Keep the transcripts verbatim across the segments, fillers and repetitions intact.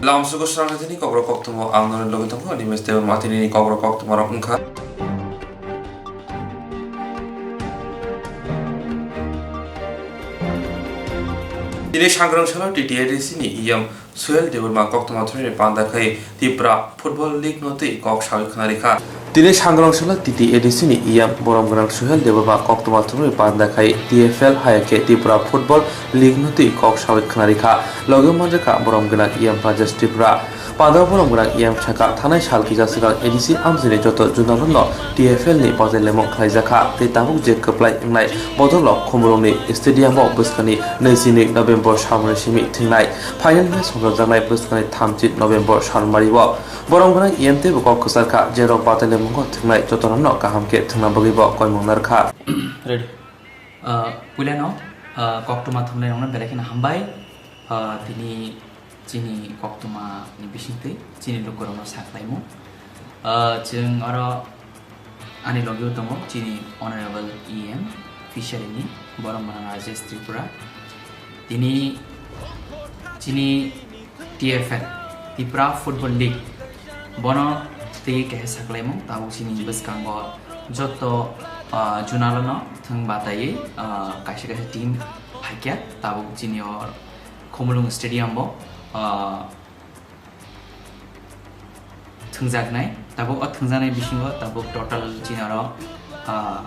Lamsugo srangni kokborok koktwma ang norok logi tongo, Animesh Debbarma tini kokborok koktwma rok wngkha. Tini sangrong salo T T A D C ni E M Suhel Debbarma koktwma thumnaini panda khai Tipra Football League no twi kok sawi khwnarikha. Tini sangrong salo T T A D C ni E M borom gwnang Suhel Debbarma koktwma thumnaini panda khai T F L hayakhe Tipra Football League no twi kok sawi khwnarikha. Logi manrikha borom gwnang E M Rajesh Tripura. Panda borom gwnang E M saka thanai sal kisa swkang A D C amchaini joto zonal no T F L ni bachailemo khlaijakha tei tabuk je kwplai wngnai bodol rok Khumulwngni stadium o bwskangni naichini November salmani simi thwngnai. Final match hwnjakjaknai bwskangni thamchi November salmari o. Borom gwnang E M teibo kok kwcharkha, jerok bachailaimungo thwngnai jotono kaham khe thwngna bagwibo koimung narwkha. Ready. Ah, puilano, ah, koktwma thumnairokno belai kheno hambai. Ah, tini chini koktwmani bisingtwi chini lukurokno sakhlaimung. Ah, chwng oro ani logio tongo chini Honorable E M Fishery ni, borom gwnang Rajesh Tripura. Tini chini T F L, Tipra Football League, bono twi kaisa saklaimung, tabuk chini bwskango joto, ah, zonal no thwng bataiwi, ah, kaisa kaisa team phaikha, tabuk chini o Khumulwng Stadium bo, ah, thwngjaknai. Tabuk o thwngjaknai bisingo tabuk total chini oro, ah,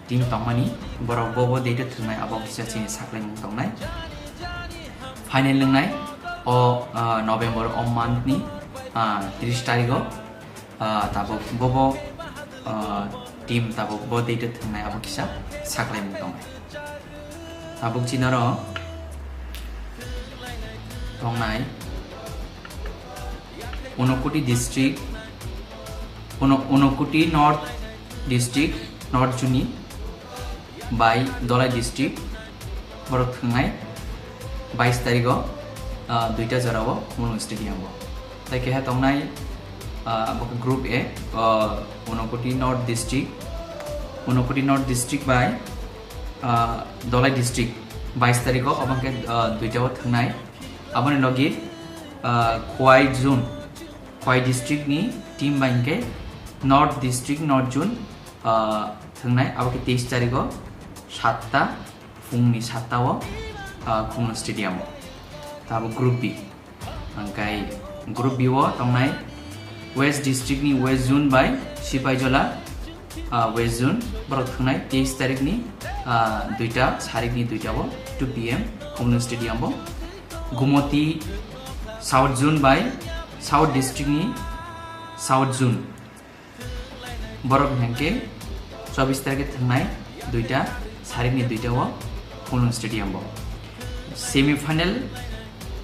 team tongmani, borok bo bo date o thwngnai, abo kisa chini saklaimung tongnai. Final wngnai o, ah, November o month ni, ah, tris tarikh o, ah, tabuk bo bo, ah, team tabuk bo date o thwngnai, abo kisa saklaimung tongnai. Tabuk chini oro tongnai Unakoti district, Uno-, Unakoti North district, North Juni bai Dholai district, borok thwngnai bais tarikh o, ah, duita jora o Khumulwng Stadium o. Tai keha tongnai, ah, bo khe Group A, ah, Unakoti North district, Unakoti North district bai, ah, Dholai district bais tarikh o, obo khe, ah, duita o thwngnai. Aboni logi, ah, Khowai zone, Khowai district ni team bai hwnkhe North district, North zone, ah, thwngnai, abo khe teis tarikh o satta, phungni satta o, ah, Khumulwng Stadium o. Tabuk Group B. Hwnkhe Group B o tongnai West district ni West zone bai Sipaijola, ah, West zone, borok thwngnai teis tarikh ni, ah, duita, sarik ni duita o, two P M Khumulwng Stadium o. Gumoti South zone bai South district ni South zone, borok hwnkhe chobis tarikhe thwngnai duita, sarik ni duita o Khumulwng Stadium o. Semi final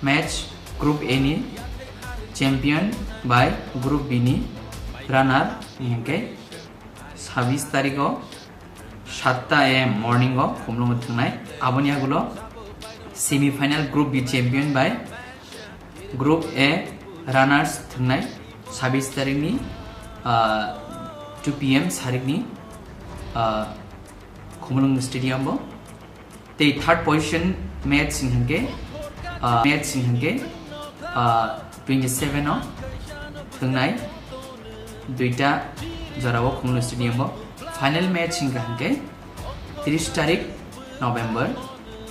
match Group A ni champion bai Group B ni runner hwnkhe sabis tarikh o satta A M morning o Khumulwng o thwngnai. Aboni agulo semi final Group B champion bai Group A runners thwngnai sabis tarikh ni, ah, two P M sarik ni, ah, Khumulwng Stadium o. Tei third position match hwnkhe, ah, match hwnkhe, ah, twenty seven o thwngnai duita jora o Khumulwng Stadium o. Final match hwnkha hwnkhe tris tarikh November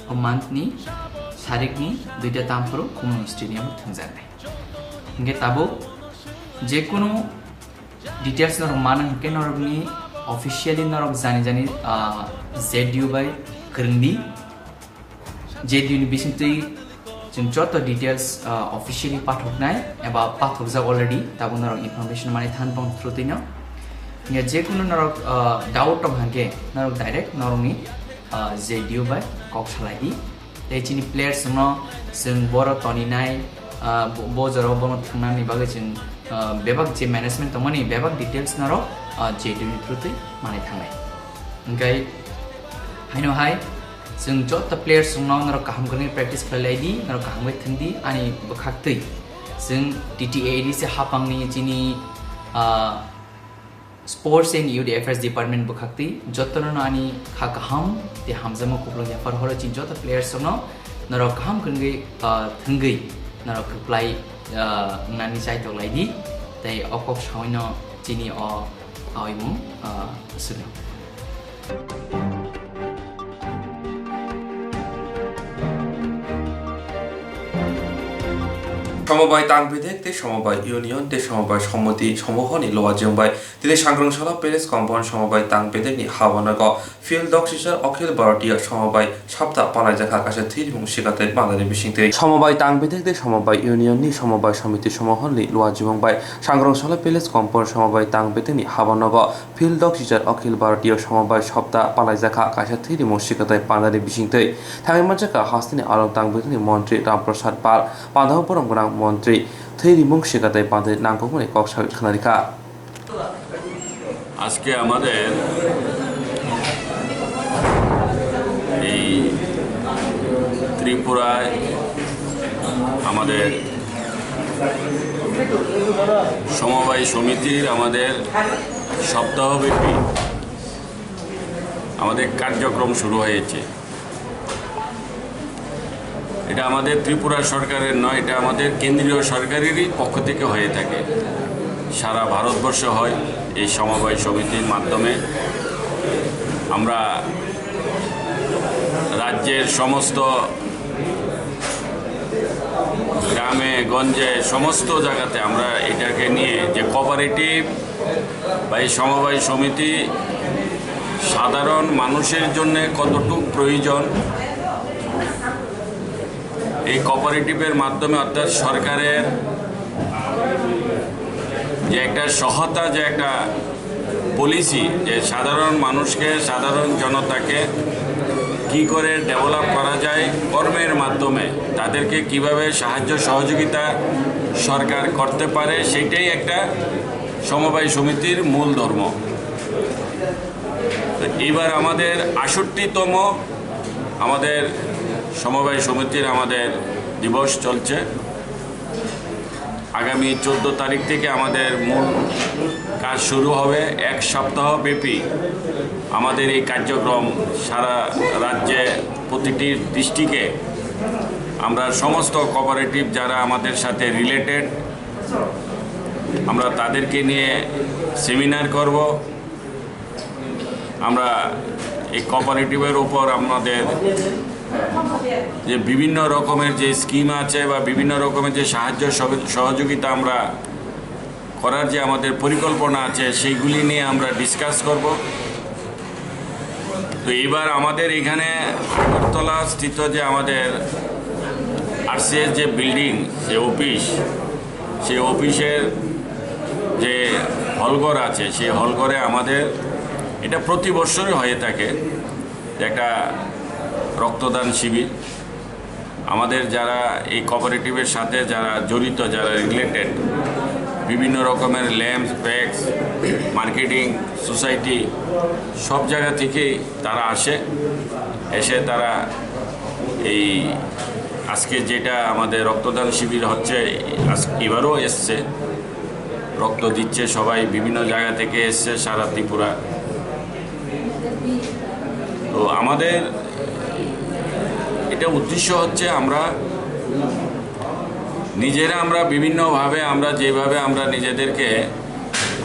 o month ni sarik ni duita tamphuru Khumulwng Stadium o thwngjaknai. Hwnkhe tabuk jekunu details norok mano hwnkhe norokni officially norok jani jani, ah, Z D U bai kwrwngdi. Z D U ni bisingtwi chwng joto details, ah, officially pathoknai eba pathokjak already, tabuk norok information manwi than tong through twi no. Hwnkhe jekunu norok, ah, doubt tong hwnkhe norok direct norokni, ah, Z D U bai kok salaidi. Tei chini players no chwng boro toninai, ah, bo, bo jorao bono thwngnani bagwi chwng, ah, bebak je management tongmani bebak details norok, ah, Z D U ni through twi manwi thangnai. Hwnkhe haino hai chwng joto players rokno norok kaham kwrwngwi practice khlai lai di, norok kaham khe thwng di ani bwkhak twi. Chwng T T A D C hapangni chini, ah, Sports and Youth Affairs Department bwkhak twi jotono ani kha kaham tei hamjakma kupulung yaphar horo chini joto players rokno norok kaham kwrwngwi, ah, thwngwi norok kwplai ah, wngnani chaitok lai di, tei o kok saui no chini o aoimung, ah, swrwng. Somobai Tang Bedek tei Somobai Union tei Somobai Somiti Somohoni Luajwng bai tini Sangrongsola Palace Compound Somobai Tang Bedekni habanogo Field Doctor Akhil Bharatiya Somobai Sapta palaijak kha kaisa thwirimung sikatwi pandani bisingtwi. Somobai Tang Bedek tei Somobai Union ni Somobai Somiti Somohoni Luajwng bai Sangrongsola Palace Compound Somobai Tang Bedekni habanogo Field Doctor Akhil Bharatiya Somobai Sapta palaijak kha kaisa thwirimung sikatwi pandani bisingtwi. Thangwi manjakha hasteni along tang bwtwini montri Ram Prasad Pal, pandao borom gwnang montri thwirimung sikatwi pandani nangkukmani kok saui khwnarikha. আজকে আমাদের এই ত্রিপুরায় আমাদের সমবায় সমিতির আমাদের সপ্তাহব্যাপী আমাদের কার্যক্রম শুরু হয়েছে। এটা আমাদের ত্রিপুরা সরকারের নয়, এটা আমাদের কেন্দ্রীয় সরকারেরই পক্ষ থেকে হয়ে থাকে। সারা ভারতবর্ষ হয় এই সমবায় সমিতির মাধ্যমে। আমরা রাজ্যের সমস্ত গ্রামে গঞ্জে সমস্ত জায়গাতে আমরা এটাকে নিয়ে যে কোঅপারেটিভ বা এই সমবায় সমিতি সাধারণ মানুষের জন্য কতটুকু প্রয়োজন, এই কোঅপারেটিভের মাধ্যমে অর্থাৎ সরকারের যে একটা সহায়তা, যে একটা পলিসি, যে সাধারণ মানুষকে, সাধারণ জনতাকে কি করে ডেভেলপ করা যায় কর্মের মাধ্যমে, তাদেরকে কিভাবে সাহায্য সহযোগিতা সরকার করতে পারে, সেটাই একটা সমবায় সমিতির মূল ধর্ম। তো এবার আমাদের আটষট্টিতম আমাদের সমবায় সমিতির আমাদের দিবস চলছে। আগামী চোদ্দ তারিখ থেকে আমাদের মূল কাজ শুরু হবে। এক সপ্তাহ ব্যাপী আমাদের এই কার্যক্রম সারা রাজ্যে প্রতিটি ডিস্ট্রিক্টে আমরা সমস্ত কোঅপারেটিভ যারা আমাদের সাথে রিলেটেড, আমরা তাদেরকে নিয়ে সেমিনার করব। আমরা এই কোঅপারেটিভের উপর আমাদের যে বিভিন্ন রকমের যে স্কিম আছে বা বিভিন্ন রকমের যে সাহায্য সহ-, সহযোগিতা আমরা করার যে আমাদের পরিকল্পনা আছে, সেইগুলি নিয়ে আমরা ডিসকাস করব। তো এবার আমাদের এখানে আগরতলা স্থিত যে আমাদের আরসিএস যে বিল্ডিং, যে অফিস, সেই অফিসের যে হলঘর আছে, সেই হলঘরে আমাদের এটা প্রতি বছরই হয়ে থাকে, একটা রক্তদান শিবির। আমাদের যারা এই কোঅপারেটিভের সাথে যারা জড়িত, যারা রিলেটেড, বিভিন্ন রকমের ল্যাম্পস, ব্যাগস, মার্কেটিং, সোসাইটি, সব জায়গা থেকেই তারা আসে। এসে তারা এই আজকে যেটা আমাদের রক্তদান শিবির হচ্ছে, আজ-, এবারও এসছে, রক্ত দিচ্ছে সবাই, বিভিন্ন জায়গা থেকে এসছে সারা ত্রিপুরা। তো আমাদের এটা উদ্দেশ্য হচ্ছে আমরা নিজেরা, আমরা বিভিন্নভাবে, আমরা যেভাবে আমরা নিজেদেরকে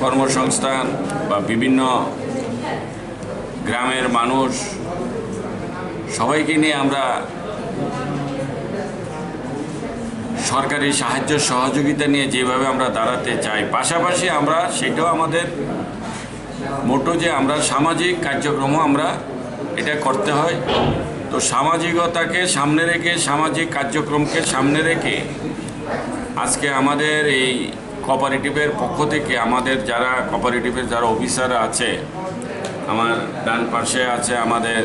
কর্মসংস্থান বা বিভিন্ন গ্রামের মানুষ সবাইকে নিয়ে আমরা সরকারি সাহায্য সহযোগিতা নিয়ে যেভাবে আমরা দাঁড়াতে চাই, পাশাপাশি আমরা সেটাও আমাদের মোটো যে আমরা সামাজিক কার্যক্রমও আমরা এটা করতে হয়। তো সামাজিকতাকে সামনে রেখে, সামাজিক কার্যক্রমকে সামনে রেখে আজকে আমাদের এই কোঅপারেটিভের পক্ষ থেকে আমাদের যারা কোঅপারেটিভের যারা অফিসার আছে, আমার ডান পাশে আছে আমাদের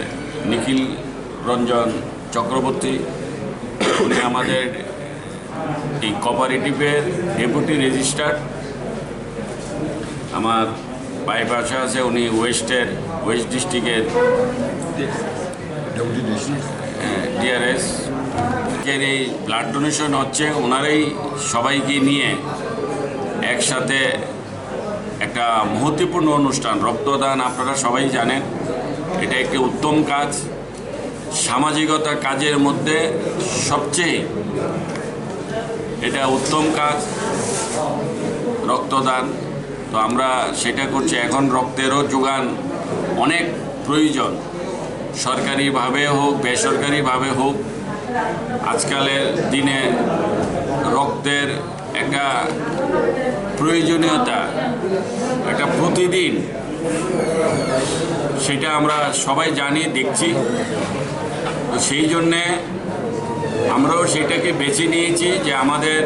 নিখিল রঞ্জন চক্রবর্তী, উনি আমাদের এই কোঅপারেটিভের ডেপুটি রেজিস্ট্রার। আমার বাই পাশে আছে উনি ওয়েস্টের, ওয়েস্ট ডিস্ট্রিক্টের ডেপুটি ডিএসি। ডিআরএস। আজকের এই ব্লাড ডোনেশন হচ্ছে, ওনারাই সবাইকে নিয়ে একসাথে একটা মহত্বপূর্ণ অনুষ্ঠান রক্তদান। আপনারা সবাই জানেন, এটা একটি উত্তম কাজ। সামাজিকতা কাজের মধ্যে সবচেয়ে এটা উত্তম কাজ, রক্তদান। তো আমরা সেটা করছি। এখন রক্তেরও যোগান অনেক প্রয়োজন, সরকারিভাবে হোক, বেসরকারিভাবে হোক। আজকালের দিনে রক্তের একটা প্রয়োজনীয়তা, একটা প্রতিদিন, সেটা আমরা সবাই জানি, দেখছি। তো সেই জন্যে আমরাও সেটাকে বেছে নিয়েছি যে আমাদের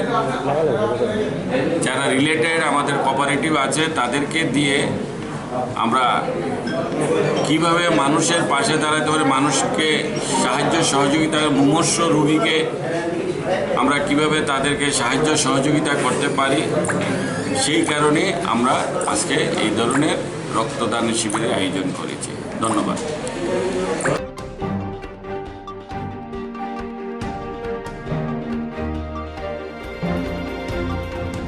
যারা রিলেটেড, আমাদের কোঅপারেটিভ আছে, তাদেরকে দিয়ে আমরা কিভাবে মানুষের পাশে দাঁড়াতে পারি, মানুষকে সাহায্য সহযোগিতা, মুমূর্ষু রোগীকে আমরা কিভাবে তাদেরকে সাহায্য সহযোগিতা করতে পারি, সেই কারণে আমরা আজকে এই ধরনের রক্তদান শিবিরের আয়োজন করেছি। ধন্যবাদ।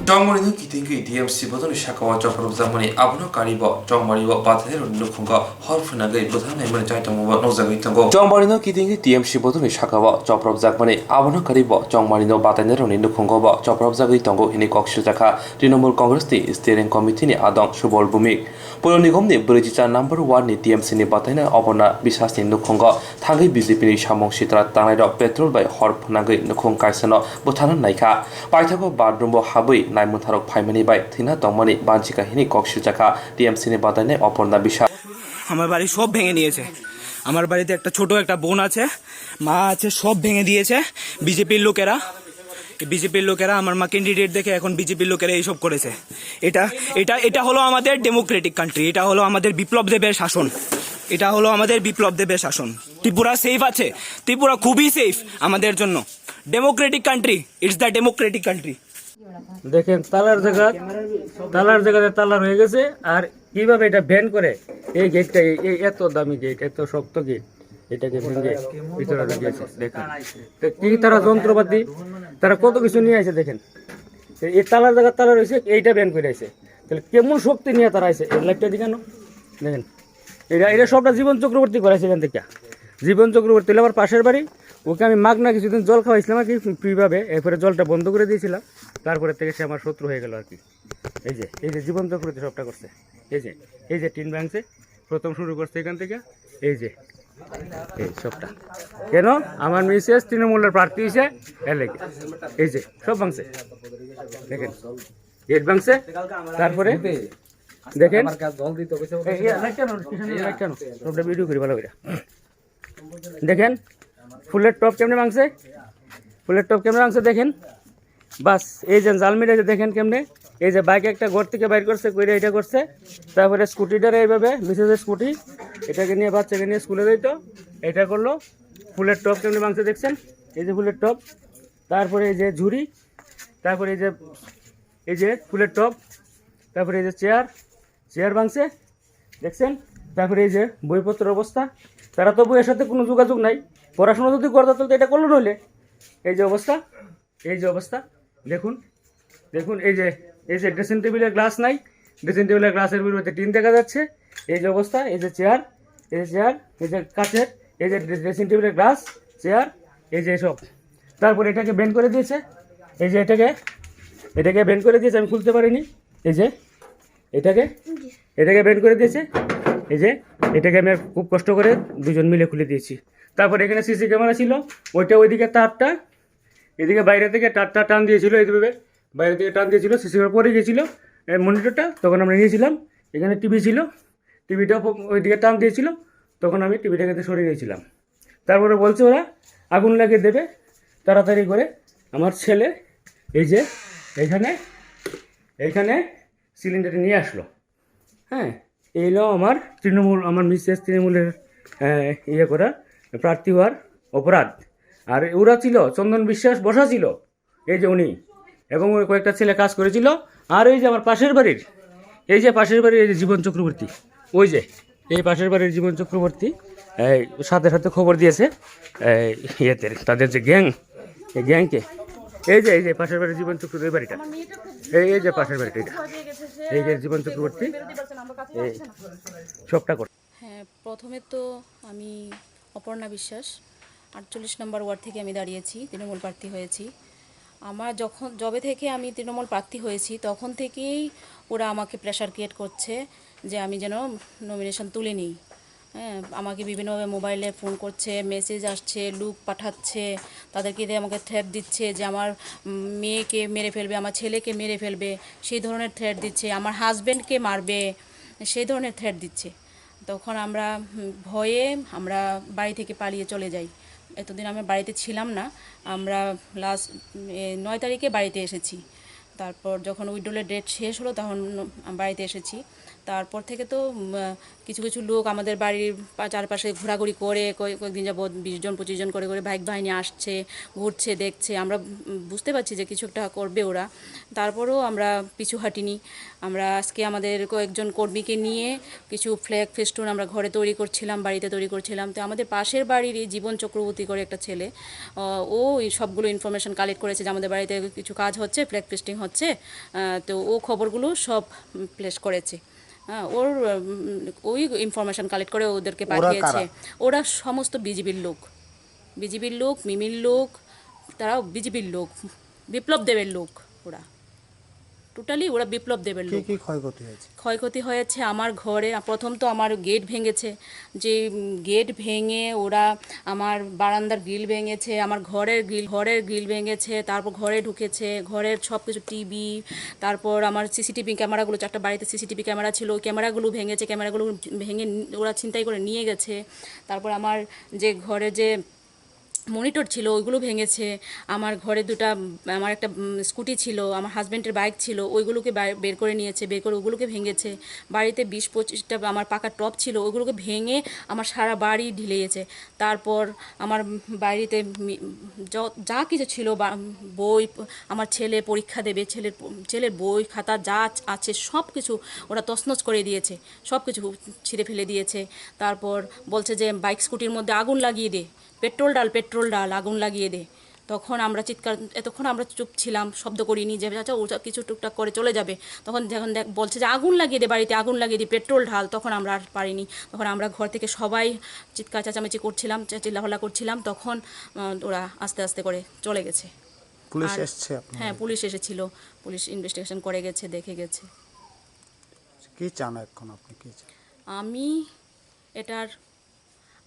Chongmari no kitingwi T M C bodolni sakao chopropjakmani abono karibo Chongmari o batairokni nukhungo hor phwnangwi bwtharnai mani chai tongmungbo nukjagwi tongo. Chongmari no kitingwi T M C bodolni sakao chopropjakmani abono karibo Chongmari no batainairokni nukhungo bo chopropjagwi tongo hwnwi kok swijak kha Trinamool Congress ni Steering Committee ni adong Subol Bhumik. Polo Nigom ni brwijicha number one ni T M C ni bataina Oborna Biswas ni nukhungo thangwi B J P ni samung sitra tangnairok petrol bai hor phwnangwi nukhung kaisano bwtharna naikha. Paithago bathroom o habwi naimwtharok phaimani bai thwina tongmani banchikha hwnwi kok swijak kha T M C ni batainai Oborna Biswas. আমার বাড়ি সব ভেঙে নিয়েছে। আমার বাড়িতে একটা ছোট একটা বোন আছে, মা আছে, সব ভেঙে দিয়েছে বিজেপির লোকেরা। বিজেপির লোকেরা আমার মা ক্যান্ডিডেট দেখে এখন বিজেপির লোকেরা এইসব করেছে। এটা এটা এটা হলো আমাদের ডেমোক্রেটিক কান্ট্রি, এটা হলো আমাদের বিপ্লব দেবের শাসন, এটা হলো আমাদের বিপ্লব দেবের শাসন। ত্রিপুরা সেফ আছে, ত্রিপুরা খুবই সেফ আমাদের জন্য। Democratic country, it's the Democratic country. দেখেন, তালার জায়গা, তালার জায়গাতে তালা রয়ে গেছে। আর কিভাবে এটা ভেঙে করে, এই গেটটা, এই, এই এত দামি গেট, এত শক্ত গেট, এটাকে ভেঙে ভিতরে ঢুকিয়েছে। দেখেন, তো কি তারা যন্ত্রপাতি, তারা কত কিছু নিয়ে আসে। দেখেন, তো এই তালার জায়গা তালা রয়েছে, এইটা ভেঙে করে আসে। তাহলে কেমন শক্তি নিয়ে তারা আসে? এই লাইটটা দেখানো, দেখেন, এটা এটা সবটা জীবন চক্রবর্তী করাইছে এখান থেকে। জীবন চক্রবর্তী হলো আমার পাশের বাড়ি, ওকে আমি মাগনা কিছুদিন জল খাওয়াইছিলাম আর কি, ফ্রিভাবে। এরপরে জলটা বন্ধ করে দিয়েছিলাম, তারপরে থেকে সে আমার শত্রু হয়ে গেল আর কি। এই যে এই যে জীবন চক্রবর্তী সবটা করছে। এই যে এই যে টিন ভাঙছে, প্রথম শুরু করছে এখান থেকে। এই যে এই সবটা, কেন? আমার মিসেস তৃণমূলের প্রার্থী হয়েছে, এর লেগে। এই যে সব ভাঙছে, দেখেন, গেট ভাঙছে। তারপরে দেখেন, এই, এই, লাইট কেন? কিসের লাইট কেন? সবটা ভিডিও করি ভালো করে। দেখেন, ফুলের টব কেমনে ভাঙছে, ফুলের টব কেমনে ভাঙছে দেখেন। বাস, এই যে জালমিটা, এই যে দেখেন কেমনে, এই যে বাইক একটা ঘর থেকে বাইর করছে, কইরা এটা করছে। তারপরে স্কুটিটারে এইভাবে, মিসেসের স্কুটি, এটাকে নিয়ে, বাচ্চাকে নিয়ে স্কুলে যাইতো, এটা করলো। ফুলের টব কেমনে ভাঙছে দেখছেন, এই যে ফুলের টব, তারপরে এই যে ঝুড়ি, তারপরে এই যে, এই যে ফুলের টব, তারপরে এই যে চেয়ার, চেয়ার ভাঙছে, দেখছেন। তারপরে এই যে বইপত্র অবস্থা, তারা তো বইয়ের সাথে কোনো যোগাযোগ নাই। পড়াশোনা যদি করতো, তাহলে তো এটা করলো নইলে। এই যে অবস্থা, এই যে অবস্থা, দেখুন, দেখুন, এই যে, এই যে ড্রেসিং টেবিলের গ্লাস নাই, ড্রেসিং টেবিলের গ্লাসের পরিবর্তে টিন দেখা যাচ্ছে। এই যে অবস্থা, এই যে চেয়ার, এই যে চেয়ার, এই যে কাচের, এই যে ড্রে-, ড্রেসিং টেবিলের গ্লাস, চেয়ার, এই যে সব। তারপর এটাকে বেন্ড করে দিয়েছে, এই যে এটাকে, এটাকে বেন্ড করে দিয়েছে, আমি খুলতে পারিনি। এই যে এটাকে, এটাকে বেন্ড করে দিয়েছে, এই যে এটাকে আমি আর খুব কষ্ট করে দুজন মিলে খুলে দিয়েছি। তারপর এখানে সিসি ক্যামেরা ছিল, ওইটা ওইদিকে তারটা, এদিকে বাইরে থেকে তারটা টান দিয়েছিল, এইভাবে বাইরে থেকে টান দিয়েছিল, সিসি ক্যামেরা পড়ে গেছিল, এই মনিটরটা তখন আমরা নিয়েছিলাম। এখানে টিভি ছিল, টিভিটা ওইদিকে টান দিয়েছিল, তখন আমি টিভিটা কিন্তু সরিয়ে নিয়েছিলাম। তারপরে বলছে ওরা আগুন লাগিয়ে দেবে, তাড়াতাড়ি করে আমার ছেলে এই যে এখানে, এখানে সিলিন্ডার নিয়ে আসলো। হ্যাঁ, এই হলো আমার তৃণমূল, আমার মিসেস তৃণমূলের, আহ, ইয়ে করা, প্রার্থী হওয়ার অপরাধ। আর ওরা ছিল, চন্দন বিশ্বাস বসা ছিল, এই যে উনি, এবং ওই কয়েকটা ছেলে কাজ করেছিল। আর ওই যে আমার পাশের বাড়ির, এই যে পাশের বাড়ির এই যে জীবন চক্রবর্তী, ওই যে এই পাশের বাড়ির জীবন চক্রবর্তী, এই সাথে সাথে খবর দিয়েছে, এই ইয়েতে, তাদের যে গ্যাং, এই গ্যাংকে, এই যে, এই যে পাশের বাড়ির জীবন চক্রবর্তী, এই বাড়িটা, এই, এই যে পাশের বাড়িটা, এটা, এই যে জীবন চক্রবর্তী, এই সবটা করে। হ্যাঁ, প্রথমে তো আমি অপর্ণা বিশ্বাস, আটচল্লিশ নম্বর ওয়ার্ড থেকে আমি দাঁড়িয়েছি, তৃণমূল প্রার্থী হয়েছি। আমার যখন, যবে থেকে আমি তৃণমূল প্রার্থী হয়েছি, তখন থেকেই ওরা আমাকে প্রেশার ক্রিয়েট করছে যে আমি যেন নমিনেশন তুলে নিই। হ্যাঁ, আমাকে বিভিন্নভাবে মোবাইলে ফোন করছে, মেসেজ আসছে, লুক পাঠাচ্ছে, তাদেরকে দিয়ে আমাকে থ্রেট দিচ্ছে যে আমার, উম, মেয়েকে মেরে ফেলবে, আমার ছেলেকে মেরে ফেলবে, সেই ধরনের থ্রেট দিচ্ছে, আমার হাজব্যান্ডকে মারবে, সেই ধরনের থ্রেট দিচ্ছে। তখন আমরা, উম, ভয়ে আমরা বাড়ি থেকে পালিয়ে চলে যাই। এতদিন আমরা বাড়িতে ছিলাম না। আমরা লাস্ট, এ, নয় তারিখে বাড়িতে এসেছি। তারপর যখন উইথড্রলের ডেট শেষ হলো, তখন বাড়িতে এসেছি। তারপর থেকে তো, উম, কিছু কিছু লোক আমাদের বাড়ির পা-, চারপাশে ঘোরাঘুরি করে, কয়েক, কয়েকদিন যাবৎ বিশ জন, পঁচিশ জন করে করে বাইক বাহিনী আসছে, ঘুরছে, দেখছে। আমরা, উম, বুঝতে পারছি যে কিছু একটা করবে ওরা। তারপরেও আমরা পিছু হাঁটিনি। আমরা আজকে আমাদের কয়েকজন কর্মীকে নিয়ে কিছু ফ্ল্যাগ ফেস্টুন আমরা ঘরে তৈরি করছিলাম, বাড়িতে তৈরি করছিলাম। তো আমাদের পাশের বাড়িরই জীবন চক্রবর্তী করে একটা ছেলে, আহ, ও এই সবগুলো ইনফরমেশন কালেক্ট করেছে যে আমাদের বাড়িতে কিছু কাজ হচ্ছে, ফ্ল্যাগ ফেস্টিং হচ্ছে। আহ, তো ও খবরগুলো সব প্লেস করেছে। হ্যাঁ, ওর, উম, ওই ইনফরমেশন কালেক্ট করে ওদেরকে ওরা পাঠিয়েছে। কারা? ওরা সমস্ত বিজেপির লোক, বিজেপির লোক, মিমির লোক, তারাও বিজেপির লোক, বিপ্লব দেবের লোক ওরা। টোটালি ওরা বিপ্লব দেবের কি লোক। কি ক্ষয়ক্ষতি হয়েছে? ক্ষয়ক্ষতি হয়েছে আমার ঘরে, প্রথম তো আমার গেট ভেঙেছে, যে, উম, গেট ভেঙে ওরা আমার বারান্দার গ্রিল ভেঙেছে, আমার ঘরের গ্রিল, ঘরের গ্রিল ভেঙেছে, তারপর ঘরে ঢুকেছে, ঘরের সব কিছু, টিভি, তারপর আমার সিসিটিভি ক্যামেরাগুলো, চারটা বাড়িতে সিসিটিভি ক্যামেরা ছিল, ওই ক্যামেরাগুলো ভেঙেছে, ক্যামেরাগুলো ভেঙে নি-, ওরা ছিনতাই করে নিয়ে গেছে। তারপর আমার যে ঘরে যে মনিটর ছিল, ওইগুলো ভেঙেছে। আমার ঘরে দুটা, আমার একটা, উম, স্কুটি ছিল, আমার হাজব্যান্ডের বাইক ছিল, ওইগুলোকে বার-, বের করে নিয়েছে, বের করে ওগুলোকে ভেঙেছে। বাড়িতে বিশ পঁচিশটা আমার পাকা টব ছিল, ওগুলোকে ভেঙে আমার সারা বাড়ি ঢিলে গেছে। তারপর আমার বাড়িতে মি-, য-, যা কিছু ছিল, বা-, বই, আমার ছেলে পরীক্ষা দেবে, ছেলের প-, ছেলের বই খাতা যা আছ-, আছে সব কিছু ওরা তছনছ করে দিয়েছে, সব কিছু ছিঁড়ে ফেলে দিয়েছে। তারপর বলছে যে বাইক স্কুটির মধ্যে আগুন লাগিয়ে দে, পেট্রোল ঢাল, পেট্রোল ঢাল, আগুন লাগিয়ে দে। তখন আমরা চিৎকার, এতক্ষণ আমরা চুপ ছিলাম, শব্দ করিনি, যে চাচা ওটা কিছু টুকটাক করে চলে যাবে। তখন যখন দেখ-, বলছে যে আগুন লাগিয়ে দে, বাড়িতে আগুন লাগিয়ে দে, পেট্রোল ঢাল, তখন আমরা আর পারিনি। তখন আমরা ঘর থেকে সবাই চিৎকার চেঁচামেচি করছিলাম, চে-, চিল্লাফাল্লা করছিলাম। তখন, আহ, ওরা আস্তে আস্তে করে চলে গেছে। পুলিশ আর এসছে আপনার হ্যাঁ, বাড়িতে? পুলিশ এসেছিল, পুলিশ ইনভেস্টিগেশন করে গেছে, দেখে গেছে। কি চান এখন আপনি, কি চান? আমি এটার,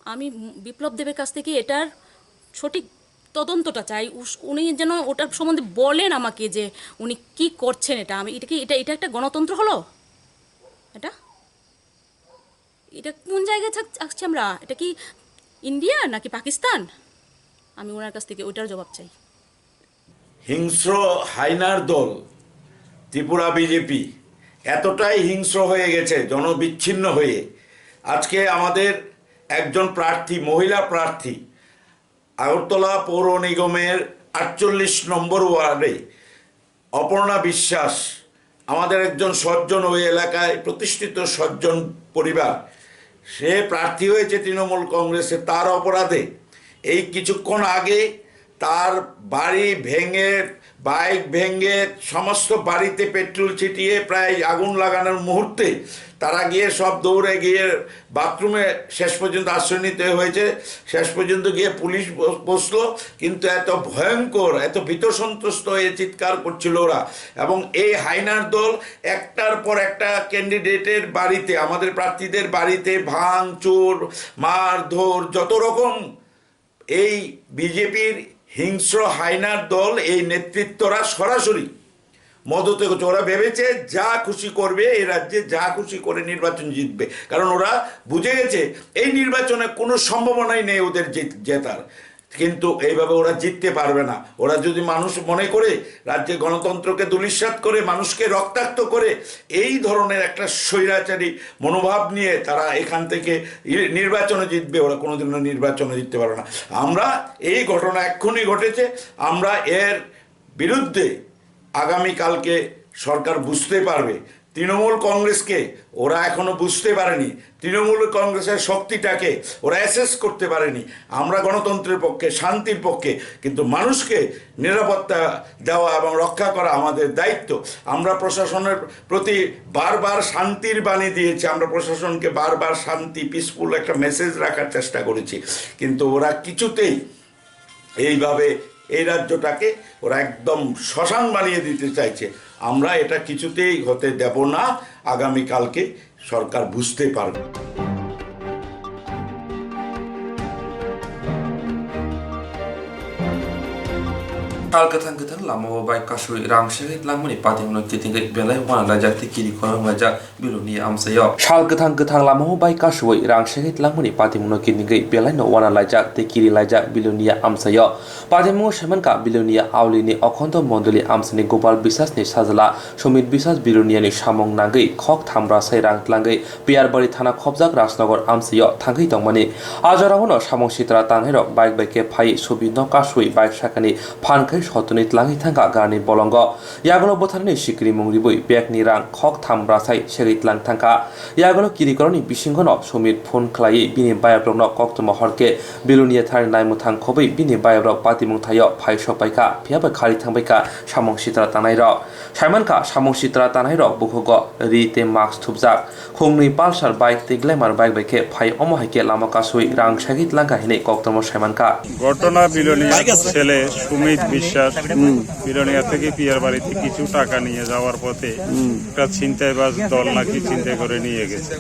আমি বিপ্লব দেবের কাছ থেকে এটার সঠিক তদন্তটা চাই। উস-, উনি যেন ওটার সম্বন্ধে বলেন আমাকে যে উনি কি করছেন। এটা আমি, এটা কি, এটা, এটা একটা গণতন্ত্র হলো? এটা, এটা কোন জায়গায় থাক-, থাকছি আমরা? এটা কি ইন্ডিয়া নাকি পাকিস্তান? আমি ওনার কাছ থেকে ওইটার জবাব চাই। হিংস্র হায়নার দল ত্রিপুরা বিজেপি এতটাই হিংস্র হয়ে গেছে, জনবিচ্ছিন্ন হয়ে। আজকে আমাদের একজন প্রার্থী, মহিলা প্রার্থী, আগরতলা পৌর নিগমের আটচল্লিশ নম্বর ওয়ার্ডে অপর্ণা বিশ্বাস, আমাদের একজন সজ্জন, ওই এলাকায় প্রতিষ্ঠিত সজ্জন পরিবার, সে প্রার্থী হয়েছে তৃণমূল কংগ্রেসে। তার অপরাধে এই কিছুক্ষণ আগে তার বাড়ি ভেঙে, বাইক ভেঙে, সমস্ত বাড়িতে পেট্রোল ছিটিয়ে প্রায় আগুন লাগানোর মুহূর্তে তারা গিয়ে সব দৌড়ে গিয়ে বাথরুমে শেষ পর্যন্ত আশ্রয় নিতে হয়েছে। শেষ পর্যন্ত গিয়ে পুলিশ ব-, বসলো, কিন্তু এত ভয়ঙ্কর, এত ভীত সন্ত্রস্ত হয়ে চিৎকার করছিল ওরা। এবং এই হায়নার দল একটার পর একটা ক্যান্ডিডেটের বাড়িতে, আমাদের প্রার্থীদের বাড়িতে ভাঙচুর, মারধর, যত রকম এই বিজেপির হিংস্র হায়নার দল এই নেতৃত্বরা সরাসরি মদতে করছে। ওরা ভেবেছে যা খুশি করবে, এই রাজ্যে যা খুশি করে নির্বাচন জিতবে, কারণ ওরা বুঝে গেছে এই নির্বাচনে কোনো সম্ভাবনাই নেই ওদের জিত-, জেতার। কিন্তু এইভাবে ওরা জিততে পারবে না। ওরা যদি মানুষ মনে করে রাজ্যে গণতন্ত্রকে ধূলিসাৎ করে, মানুষকে রক্তাক্ত করে, এই ধরনের একটা স্বৈরাচারী মনোভাব নিয়ে তারা এখান থেকে ই-, নির্বাচনে জিতবে, ওরা কোনোদিনও নির্বাচনে জিততে পারবে না। আমরা এই ঘটনা এক্ষুনি ঘটেছে, আমরা এর বিরুদ্ধে আগামীকালকে সরকার বুঝতে পারবে। তৃণমূল কংগ্রেসকে ওরা এখনো বুঝতে পারেনি, তৃণমূল কংগ্রেসের শক্তিটাকে ওরা অ্যাসেস করতে পারেনি। আমরা গণতন্ত্রের পক্ষে, শান্তির পক্ষে, কিন্তু মানুষকে নিরাপত্তা দেওয়া এবং রক্ষা করা আমাদের দায়িত্ব। আমরা প্রশাসনের প্রতি বারবার শান্তির বাণী দিয়েছি, আমরা প্রশাসনকে বারবার শান্তি, পিসফুল একটা মেসেজ রাখার চেষ্টা করেছি, কিন্তু ওরা কিছুতেই এইভাবে এই রাজ্যটাকে ওরা একদম শ্মশান বানিয়ে দিতে চাইছে। আমরা এটা কিছুতেই হতে দেব না। আগামীকালকে সরকার বুঝতে পারবে। Sal kwthang kwthang lamao bike kasui rang segwi langmani patimungno kitingwi belai uana laijak tei kiri khorang laijak Bilonia amchaio. Sal kwthang kwthang lamao bike kasui rang segwi langmani patimungno kitingwi belaino uana laijak tei kiri laijak Bilonia amchaio. Patimungo saimankha Bilonia aulini Okhonto Mondoli amchani Gopal Bisasni sajla Sumit Bisas Biloniani samung nangwi khok tham brasai rang tlangwi Piyarbari thana khopjak Rajnagar amchaio thangwi tongmani. A jorao no samung sitra tangnairok bike bai khe phai subi no kasui bike sakani phan khai sotoni tlangwi thangkha garani bolongo. Yagulo bwtharni sikrimung ribui bag ni rang khok tham brasai segwi tlang thangkha. Yagulo kirikorokni bisingo no Sumit phone khlaiwi bini bayaprokno koktwma horkhe Bilonia thani naimwthang khobwi bini bayaprok patimung thaio phai sokpaikha, phiyaba khari thangbaikha samung sitra tangnairok. Saimankha, samung sitra tanairok bukhugo ri tei mask thupjak. Khungnwi Pulsar bike tei Glamour bike bai khe phai, omo hai khe lama kasui rang sagwi tlangkha hinwi koktwma saimankha. ঘটনা বিলোনিয়া ছেলে সুমিত বিশ্বাস বিলোনিয়া থেকে পিয়ার বাড়িতে কিছু টাকা নিয়ে যাওয়ার পথে একটা ছিনতাইবাজ দল নাকি ছিনতাই করে নিয়ে গেছে।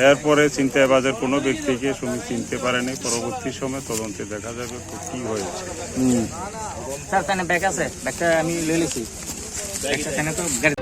এরপরে ছিনতাইবাজের কোনো ব্যক্তিকে সুমিত চিনতে পারেনি। পরবর্তী সময় তদন্তে দেখা যাবে কি হয়েছে। স্যার, তাহলে ব্যাগ আছে, ব্যাগটা আমি লই লিছি। ব্যাগটা তাহলে তো গাড়ি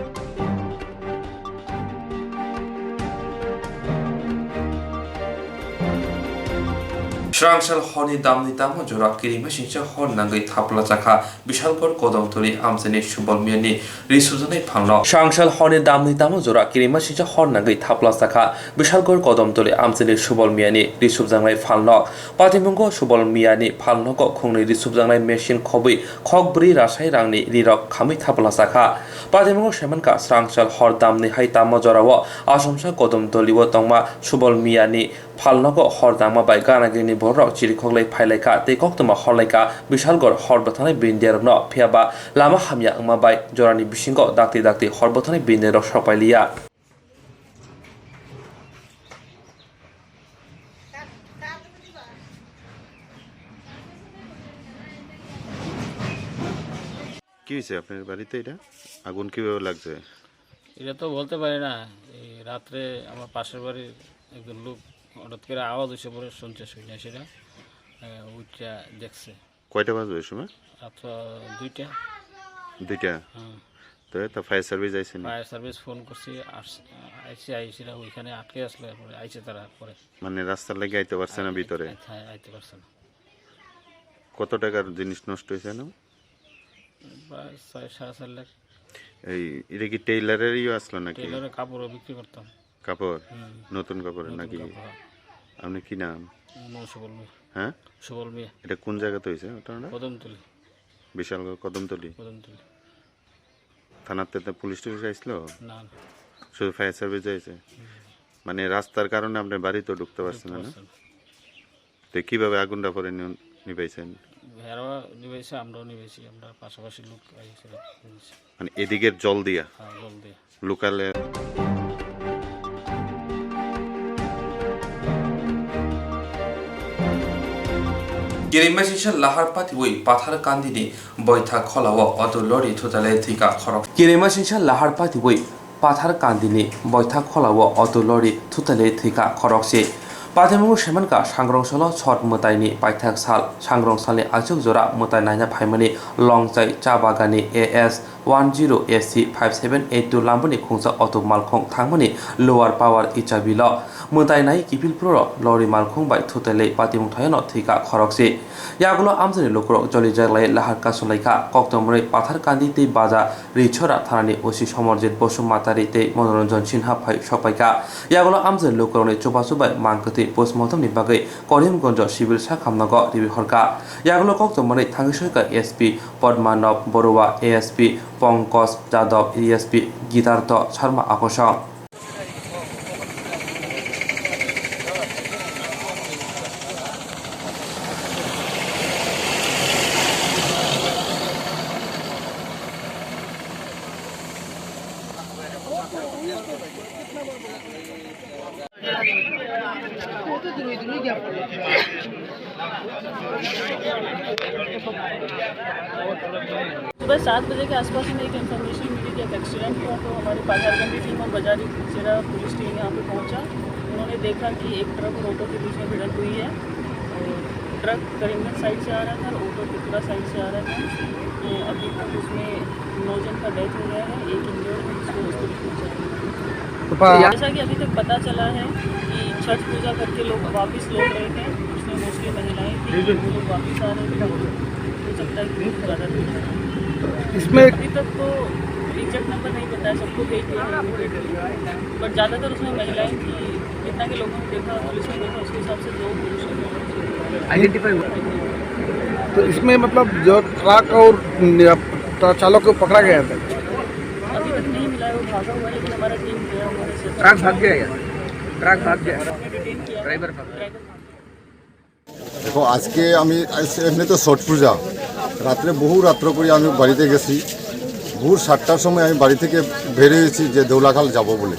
Srangsal horni damni tamo jora kirima singcha hor nangwi thapla chakha Bishalgarh Kodomtoli amchaini Subol Miyani risubjaknai phalno. Srangsal horni damni tamo jora kirima singcha hor nangwi thapla chakha Bishalgarh Kodomtoli amchaini Subol Miyani risubjaknai phalno. Patimungo Subol Miyani phalnogo khungnwi risubjaknai machine khobwi khokbrwi rasai rangni rirok khamwi thapla chakha. Patimungo saimankha srangsal hor damni hai tamo jorao Asomsa Kodomtolio tongma Subol Miyani phalnogo hor dangma bai ganagini bororok chirikhok lai phailaikha tei koktwma horlaikha Bishalgarh hor bwthangnai bini derokno, phiyaba lama hamya wngma bai jorani bisingo dakti dakti hor bwthangnai bini derok sokpailiya. কি হয়েছে আপনার বাড়িতে এটা? আগুন কিভাবে লাগছে? এটা তো বলতে পারি না। এই রাত্রে আমার পাশের বাড়ির একজন লোক হঠাৎ করে আওয়াজ হয়েছে পরে শুনছে, শুনে সেটা, আহ, উঠে দেখছে। কয়টা বাজে ওই সময়? রাত, আহ, দুইটা। দুইটা? হুম। তো, তো ফায়ার সার্ভিস আইছে না? ফায়ার সার্ভিস ফোন করছি, আস-, আইছে, আইসিরা ওইখানে আটকে আসলো, এরপরে আইছে তারা পরে। মানে রাস্তার লাগি আইতে পারছে না আই-, ভিতরে? আই-, হ্যাঁ, আইতে পারছে না। কত টাকার জিনিস নষ্ট হয়েছে না? প্রায় ছয়, সাড়ে চার লাখ। এই, এটা কি টেইলারের ইয়ে আসলো নাকি? টেইলারের কাপড়ও বিক্রি করতাম। কাপড়? হুম। নতুন কাপড়ের নতুন নাকি? কাপড়, হ্যাঁ। আপনি কি নাম? আমার নাম সুবল মিয়া। হ্যাঁ? সুবল মিয়া। এটা কোন জায়গাতে হয়েছে ঘটনাটা? কদমতলি। বিশালগড় কদমতলি? কদমতলি। থানাতে তো পুলিশ টুলিশ আসলো? না, না। শুধু ফায়ার সার্ভিস হয়েছে? হুম। মানে রাস্তার কারণে আপনি বাড়িতে ঢুকতে পারছেন না, না? ঢুকতে পারছেন না। তো কিভাবে আগুনটা পরে নিয়ন-, নিভাইছেন? এরাও নিভাইছে, আমরাও নিভাইছি, আমরা পাশাপাশি লোক আইছিল, নিভাইছি। মানে এদিকের জল দিয়া? হ্যাঁ, জল দিয়া। লোকালে। Kirima singsa lahar patiwi pathar kandini boitha kholao auto lorry thutalai thwikha khorok. Kirima singsa lahar patiwi Pathar kandini boithak kholao auto lorry thutalwi thwikha khorokse. Patimungo saimankha, sangrong salo chot mwtaini paithak sal, sangrong salni aswk jora mwtai naina phaimani Longchai cha bagani A S one zero A C five seven eight two lambani khungsa auto malkhung thangmani Lower Power Ichabilo. Mwtai nai kiphilphuru lorry malkhung bai thutalwi patimung thayano thwikha khorokse. Yagulo amchaini lukurok jolijaklai lahar kasulaikha, koktwmani Patharkandi tei Baja Richora thanani O C Somarjit Basumatari tei Monoranjan Sinha phai sokpaikha. Yagulo amchaini lukurokni chubachu bai mangkwtwi postmortemni bagwi Karimganj civil sakhamnago riwi horkha. Yagulo koktwmani thangwi soikha S P Padmanab Barua, A S P Pankaj Jadhav, D S P Gitartha Sharma Akosong. सुबह सात बजे के आसपास हमें एक इन्फॉर्मेशन मिली कि एक एक्सीडेंट हुआ, तो हमारी पाथरकंडी टीम और बजारी चेरा पुलिस टीम यहाँ पे पहुँचा। उन्होंने देखा कि एक ट्रक और ऑटो के बीच में भिड़ंत हुई है। और ट्रक करीमगंज साइड से आ रहा था और ऑटो त्रिपुरा साइड से आ रहा था। तो अभी तक उसमें नौ जन का डेथ हो गया है, एक इंजर्ड है, जिसको हॉस्पिटल पहुँचाया गया है। तो पा- जैसा कि अभी तक पता चला है कि छठ पूजा करके लोग वापस लौट रहे थे, उसमें मोस्टली महिलाएं थी, वो लोग वापस आ रहे थे, हो सकता है कि कुछ ज़्यादा भी हो। इसमें अभी तक तो एग्जैक्ट नंबर नहीं पता है, सबको भेज दिया है, बट ज़्यादातर उसमें महिलाएं थी। जितना कि लोगों ने देखा, पुलिस ने देखा, उसके हिसाब से दो पुरुष हैं। आइडेंटिफाई हुआ? तो इसमें मतलब जो ट्रक और न-, ट्रक चालक को पकड़ा गया था? अभी तक नहीं मिला है, वो भागा हुआ है, लेकिन हमारा टीम गया हुआ है। ट्रक भाग गया क्या? ट्रक भाग गया? हमने डिटेन किया। ड्राइवर भाग गया। ड्राइवर भाग गया। দেখো, আজকে আমি, আজ এমনি তো ছট পূজা, রাত্রে বহু রাত্র করে আমি বাড়িতে গেছি। ভোর সাতটার সময় আমি বাড়ি থেকে বেরিয়েছি যে দেউলাখাল যাব বলে।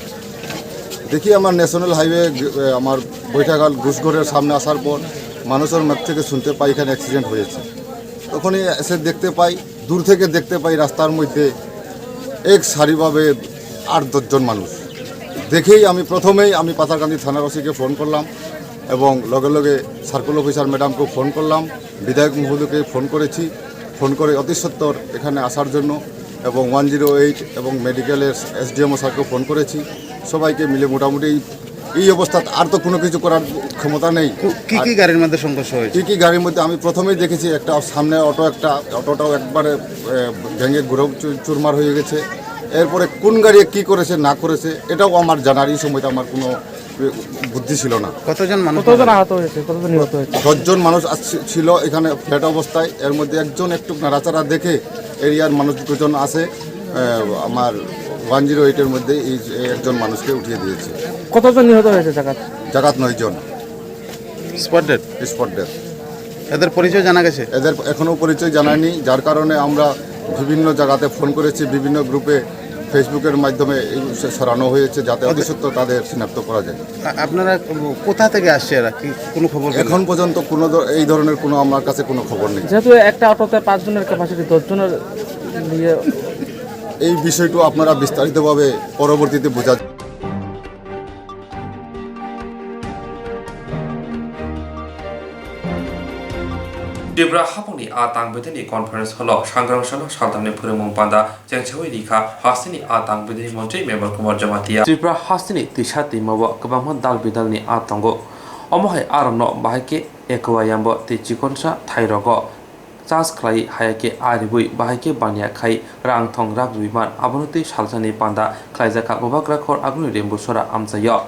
দেখি আমার ন্যাশনাল হাইওয়ে, এ, আমার বৈঠাখাল ঘুষঘরের সামনে আসার পর মানুষের মুখ থেকে শুনতে পাই এখানে অ্যাক্সিডেন্ট হয়েছে। তখনই এসে দেখতে পাই দূর থেকে দেখতে পাই রাস্তার মধ্যে এক সারিভাবে আট দশ জন মানুষ। দেখেই আমি প্রথমেই আমি পাথারকান্দি থানার ওসিকে ফোন করলাম এবং লগে লগে সার্কেল অফিসার ম্যাডামকেও ফোন করলাম, বিধায়ক মহোদয়কে ফোন করেছি। ফোন করে অতি সত্বর এখানে আসার জন্য এবং ওয়ান জিরো এইট এবং মেডিকেলের এসডিএমও স্যারকেও ফোন করেছি। সবাইকে মিলে মোটামুটি এই, এই অবস্থাত আর তো কোনো কিছু করার ক্ষমতা নেই। কু-, কি কি আর গাড়ির মধ্যে সংঘর্ষ হয়েছে? কি কি গাড়ির মধ্যে আমি প্রথমেই দেখেছি একটা সামনে অটো, একটা অটোটাও একবারে, এ, ভেঙে গুঁড়ো চু-, চুরমার হয়ে গেছে। এরপরে কোন গাড়ি কি করেছে না করেছে এটাও আমার জানার এই সময়টা আমার কোনো, এ, বুদ্ধি ছিল না। কতজন মানুষ কতজন মারা আহত হয়েছে, কতজন নিহত হয়েছে? দশজন মানুষ আস-, ছিল এখানে ফ্ল্যাট অবস্থায়, এর মধ্যে একজন একটু নাড়াচাড়া দেখে এরিয়ার মানুষজন আছে, আহ, আমার ওয়ান জিরো এইটের মধ্যে এই, এই একজন মানুষকে উঠিয়ে দিয়েছে। কতজন নিহত হয়েছে জায়গাত? জায়গাত নয়জন। Spot dead? Spot dead. এদের পরিচয় জানা গেছে? এদের এখনো পরিচয় জানায়নি, যার কারণে আমরা বিভিন্ন জায়গাতে ফোন করেছি, বিভিন্ন গ্রুপে, ফেসবুকের মাধ্যমে এই সে ছড়ানো হয়েছে, যাতে অতি সত্বর তাদের শনাক্ত করা যায়। আ-, আপনারা কোথা থেকে আসছে এরা? কি কোনো খবর পেলেন? এখন পর্যন্ত কোনো ধ-, এই ধরনের কোনো আমার কাছে কোনো খবর নেই। যেহেতু একটা অটোতে পাঁচজনের ক্যাপাসিটি, দশজনের নিয়ে এই বিষয়টা আপনারা বিস্তারিতভাবে পরবর্তীতে বোঝা Tripura hapungni a tang bedini conference hall o sangrong salo saltamni phwrwngmung panda chengsaui rikha hasteni a tang bedini montri Mebar Kumar Jamatia. Tripura hasteni tisa twima o kwbangma dal bidalni a tongo. Omo hai arokno bahai khe Ekowa Yambo tei Chikonsa thairogo charge khlai haya khe a ribui bahai khe baniya khai rang thong rak rwi man, abono twi salsani panda khlaijak kha Bubagra khor aguni Rembusora amchaio.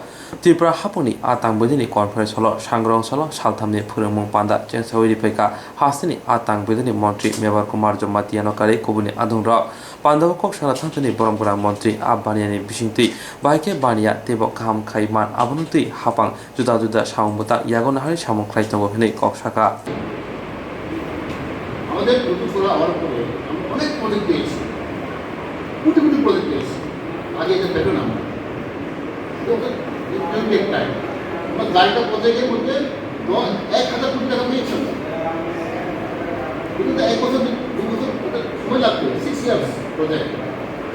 Tripura hapungni a tang bedini conference hall o sangrong salo salthamni phwrwngmung panda chengsaui riphaikha hasteni a tang bedini montri Mebar Kumar Jamatia no karwi kubuni adongrok. Pandao kok sana thangthani borom gwnang montri a baniyani bisingtwi bahai khe baniya teibo kaham khai man, abono twi hapang juda juda samung bwtang yago nahari samung khlai tongo hwnwi kok sakha. আমাদের নতুন করা হওয়ার পরে আমরা অনেক প্রজেক্ট পেয়েছি, কোটি কোটি প্রজেক্ট পেয়েছি। আগে এটা পেত না আমরা। তো ওকে, it will take time। আমরা গাড়িটা পৌঁছে গিয়ে বলতে দশ, এক হাজার কোটি টাকা পেয়েছি আমরা। কিন্তু তো এক বছর, দু বছর ওটা সময় লাগবে, six years project,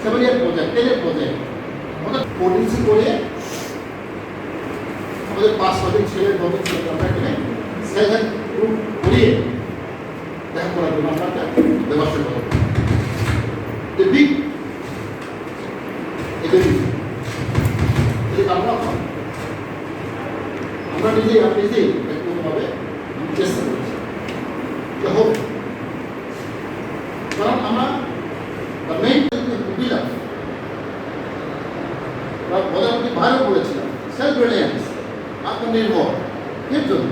seven year project, ten year project. ওটা পলিসি করে আমাদের পাঁচ ছজন ছেলে, নজন ছেলে আমরা এখানে সেলফ হেল্প গ্রুপ করিয়ে দেখা করার জন্য আমরা একটা ব্যবস্থা করব। The big academy। এই কামনা হয়। আমরা নিজেই, আমি নিজেই ব্যক্তিগতভাবে আমি চেষ্টা করছি। যা হোক, কারণ আমরা the main দিলাম, আমরা প্রধানমন্ত্রী ভারত বলেছিলাম, সেলফ রিলায়েন্স, আত্মনির্ভর। এর জন্য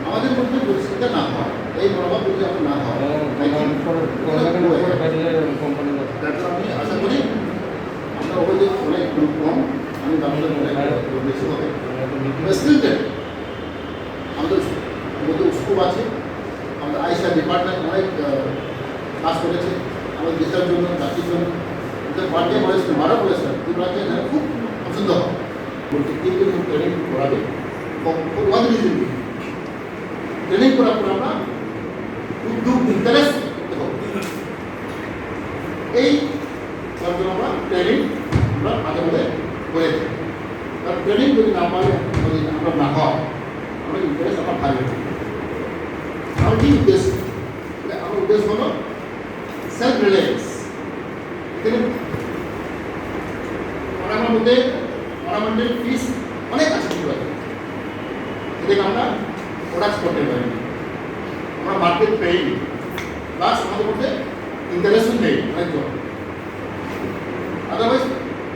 আমাদের মধ্যে যদি সেটা না হয়, এই মনোভাব যদি আমরা না হয়, হুম, I think প্রধান-, প্রধানমন্ত্রী এটা উপরে পাঠালে কোম্পানি যাবে। That's why আমি আশা করি আমরা ওই যে অনেক গ্রুপ কম, আমি ভাবলাম অনেক গ্রুপ বেশি হবে। Still that আমাদের মধ্যে স্কোপ আছে, আমাদের আইসিআর ডিপার্টমেন্ট অনেক, আহ, কাজ করেছে আমাদের দেশের জন্য, জাতির জন্য। এটা বার্থডে বলেছিলেন, বারো বলেছিলেন, ত্রিপুরাকে এখানে খুব পছন্দ হয়। বলছি, তিন দিন ট্রেনিং করাবে। What reason? Training করার পর আমরা উদ্যোগ, interest করতে হবে। এই কারণে আমরা training আমরা মাঝে মাঝে করে থাকি। কারণ training যদি না পাই, যদি আমরা না হয়, আমরা interest আমরা হারিয়ে ফেলি। আমার কি উদ্দেশ্য? মানে আমার উদ্দেশ্য হলো self reliance। এখানে আমার মধ্যে আমার মধ্যে ফিস অনেক আছে, ঠিক আছে, এটাকে আমরা প্রোডাক্ট করতে পারি, আমরা মার্কেট পেয়ে, প্লাস আমাদের মধ্যে ইন্টারেস্ট নেই অনেক জন। আদারওয়াইজ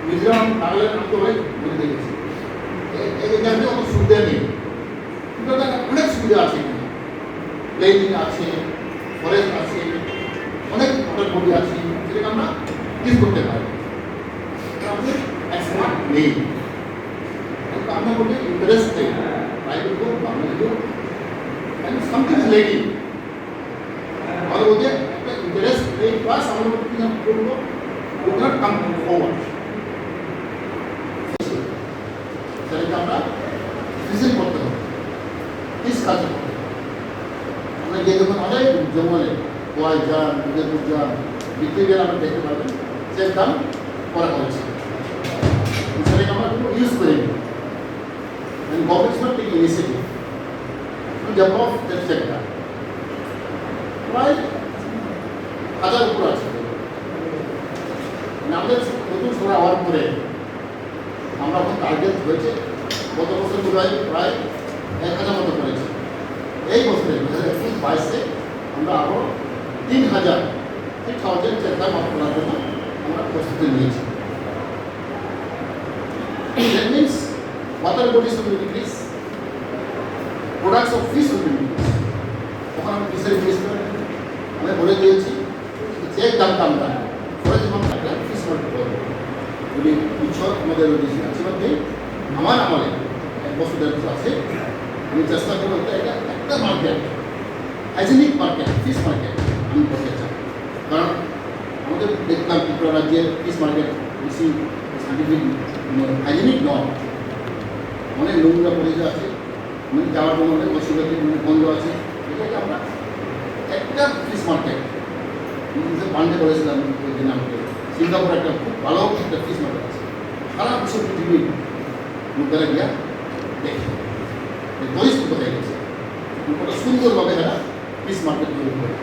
মিজোরাম, নাগাল্যান্ড আমি তো অনেক ঘুরে দেখেছি, এই, এই জায়গাতে অত সুবিধা নেই। কিন্তু তার অনেক সুবিধা আছে এখানে, প্লেনিং আছে, ফরেস্ট আছে, অনেক ওয়াটার বডি আছে, যেটাকে আমরা ইউজ করতে পারি। কিন্তু আমাদের এক্সপার্ট নেই, কিন্তু আপনার মধ্যে ইন্টারেস্ট নেই, প্রাইভেট হোক, পাবলিক হোক, and something is lacking। আমাদের মধ্যে একটা ইন্টারেস্ট নেই, প্লাস আমাদের মধ্যে কি করবো, we cannot come forward। সেটাকে আমরা ডিসিশন করতে হবে, ডিসকাস করতে হবে। আমরা যে যখন অনেক জঙ্গলে গোয়ায় যান, উদয়পুর যান, বিক্রি গেলে আমরা দেখতে পারবেন চেক দাম করা হয়েছে। সেটাকে আমরা কোনো ইউজ করিনি। And government is not taking initiative to develop that sector. প্রায় হাজার উপর আছে। মানে আমাদের নতুন সরকার হওয়ার পরে আমরা এখন টার্গেট হয়েছে, গত বছর বোধহয় প্রায় এক হাজার মতো করেছি। এই বছরে দুই হাজার একুশ বাইশে আমরা আরও তিন হাজার, থ্রি থাউজেন্ড চেক দাম করার জন্য আমরা প্রস্তুতি নিয়েছি। That means water bodies will increase, products of fish will increase. তখন আমি ফিশারি মিনিস্টার, আমি বলে দিয়েছি, চেক দাম দাম দাম করে, যেমন একটা ফিশ মার্কেট করবো। যদি ইচ্ছা আমাদের যদি আছে মধ্যে আমার আমলে এক বছর দেড় বছর আছে, আমি চেষ্টা করবো একটা, একটা, একটা market, hygienic market, fish market আমি করতে চাই। কারণ আমাদের দেখলাম ত্রিপুরা রাজ্যের ফিশ মার্কেট বেশি সাইন্টিফিক, মানে, হাইজেনিক নয়, অনেক নোংরা পরিবেশ আছে, মানে, যাওয়ার জন্য অনেক অসুবিধা, মানে, বন্ধ আছে। এটাকে আমরা একটা ফিশ মার্কেট, আমি কিন্তু পান্ডে বলেছিলাম ওই দিন আমাকে, সিঙ্গাপুরে একটা খুব ভালো একটা ফিশ মার্কেট আছে, সারা বিশ্ব পৃথিবীর লোকেরা গিয়া দেখে, এই টুরিস্ট কোথায় গেছে, কত সুন্দরভাবে এরা ফিশ মার্কেট তৈরি করে।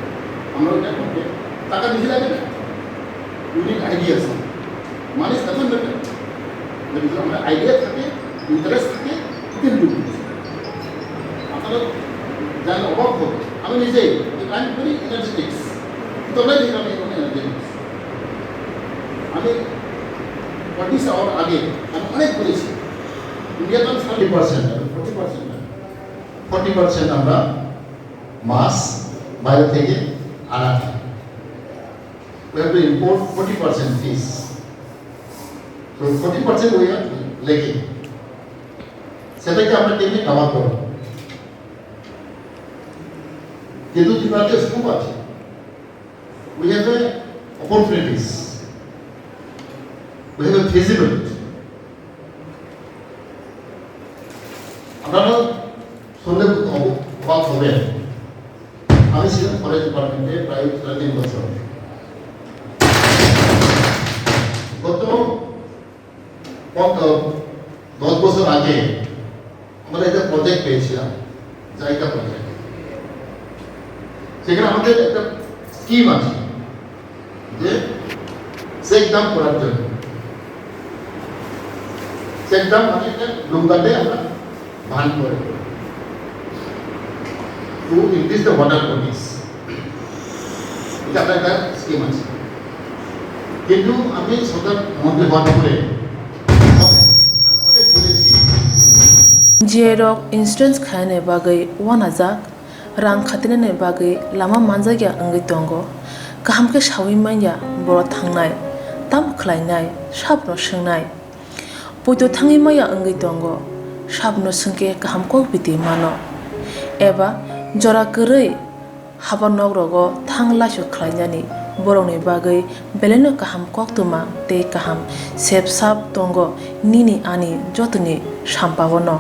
আমরা ওইটা করতে টাকা বেশি লাগে না, ইউনিক আইডিয়া আছে, মানে সেভেন বেটার। যদি আমার আইডিয়া থাকে, ইন্টারেস্ট থাকে, you can do it। আপনারা জানেন, অবাক হবে, আমি নিজেই, আমি ভেরি এনার্জেটিক্স, তবে ঠিক আমি এখন এনার্জেটিক্স। আমি পঁয়ত্রিশ আওয়ার আগে আমি অনেক ঘুরেছি। ইন্ডিয়াতে আমি thirty percent, forty percent, forty percent আমরা মাছ বাইরে থেকে আনা হয়। We have to import forty percent fish. So forty percent we are lacking. সেটাকে আমরা কেমনি কাভার করব? কিন্তু ত্রিপুরাতে স্কোপ আছে। We have a opportunities. We have a feasibility. আপনারা শুনলে অব-, অবাক হবেন। আমি ছিলাম ফরেস্ট ডিপার্টমেন্টে প্রায় সাড়ে তিন বছর। গত পন-, দশ বছর আগে আমরা একটা প্রজেক্ট পেয়েছিলাম, জাইকা প্রজেক্ট। সেখানে আমাদের একটা স্কিম আছে যে চেক দাম করার জন্য। চেক দাম মানে একটা ডুঙ্গাতে আমরা বান করে, to increase the water bodies। এটা একটা, একটা স্কিম আছে। কিন্তু আমি সরকার মন্ত্রী হওয়ার পরে অনেক বলেছি। Jiyarok insurance khainani bagwi uanajak, rang khatinani bagwi lama manjakya wngwi tongo. Kaham khe saui manya borok thangnai, tamo khlainai, sabono swngnai. Poito thangwi maya wngwi tongo, sabono swngkhe kaham kok biti mano. Eba jora kwrwi haba nokrogo thang laisok khlainani borokni bagwi belaino kaham koktwma tei kaham sep sap tongo nini ani jotoni sampaono.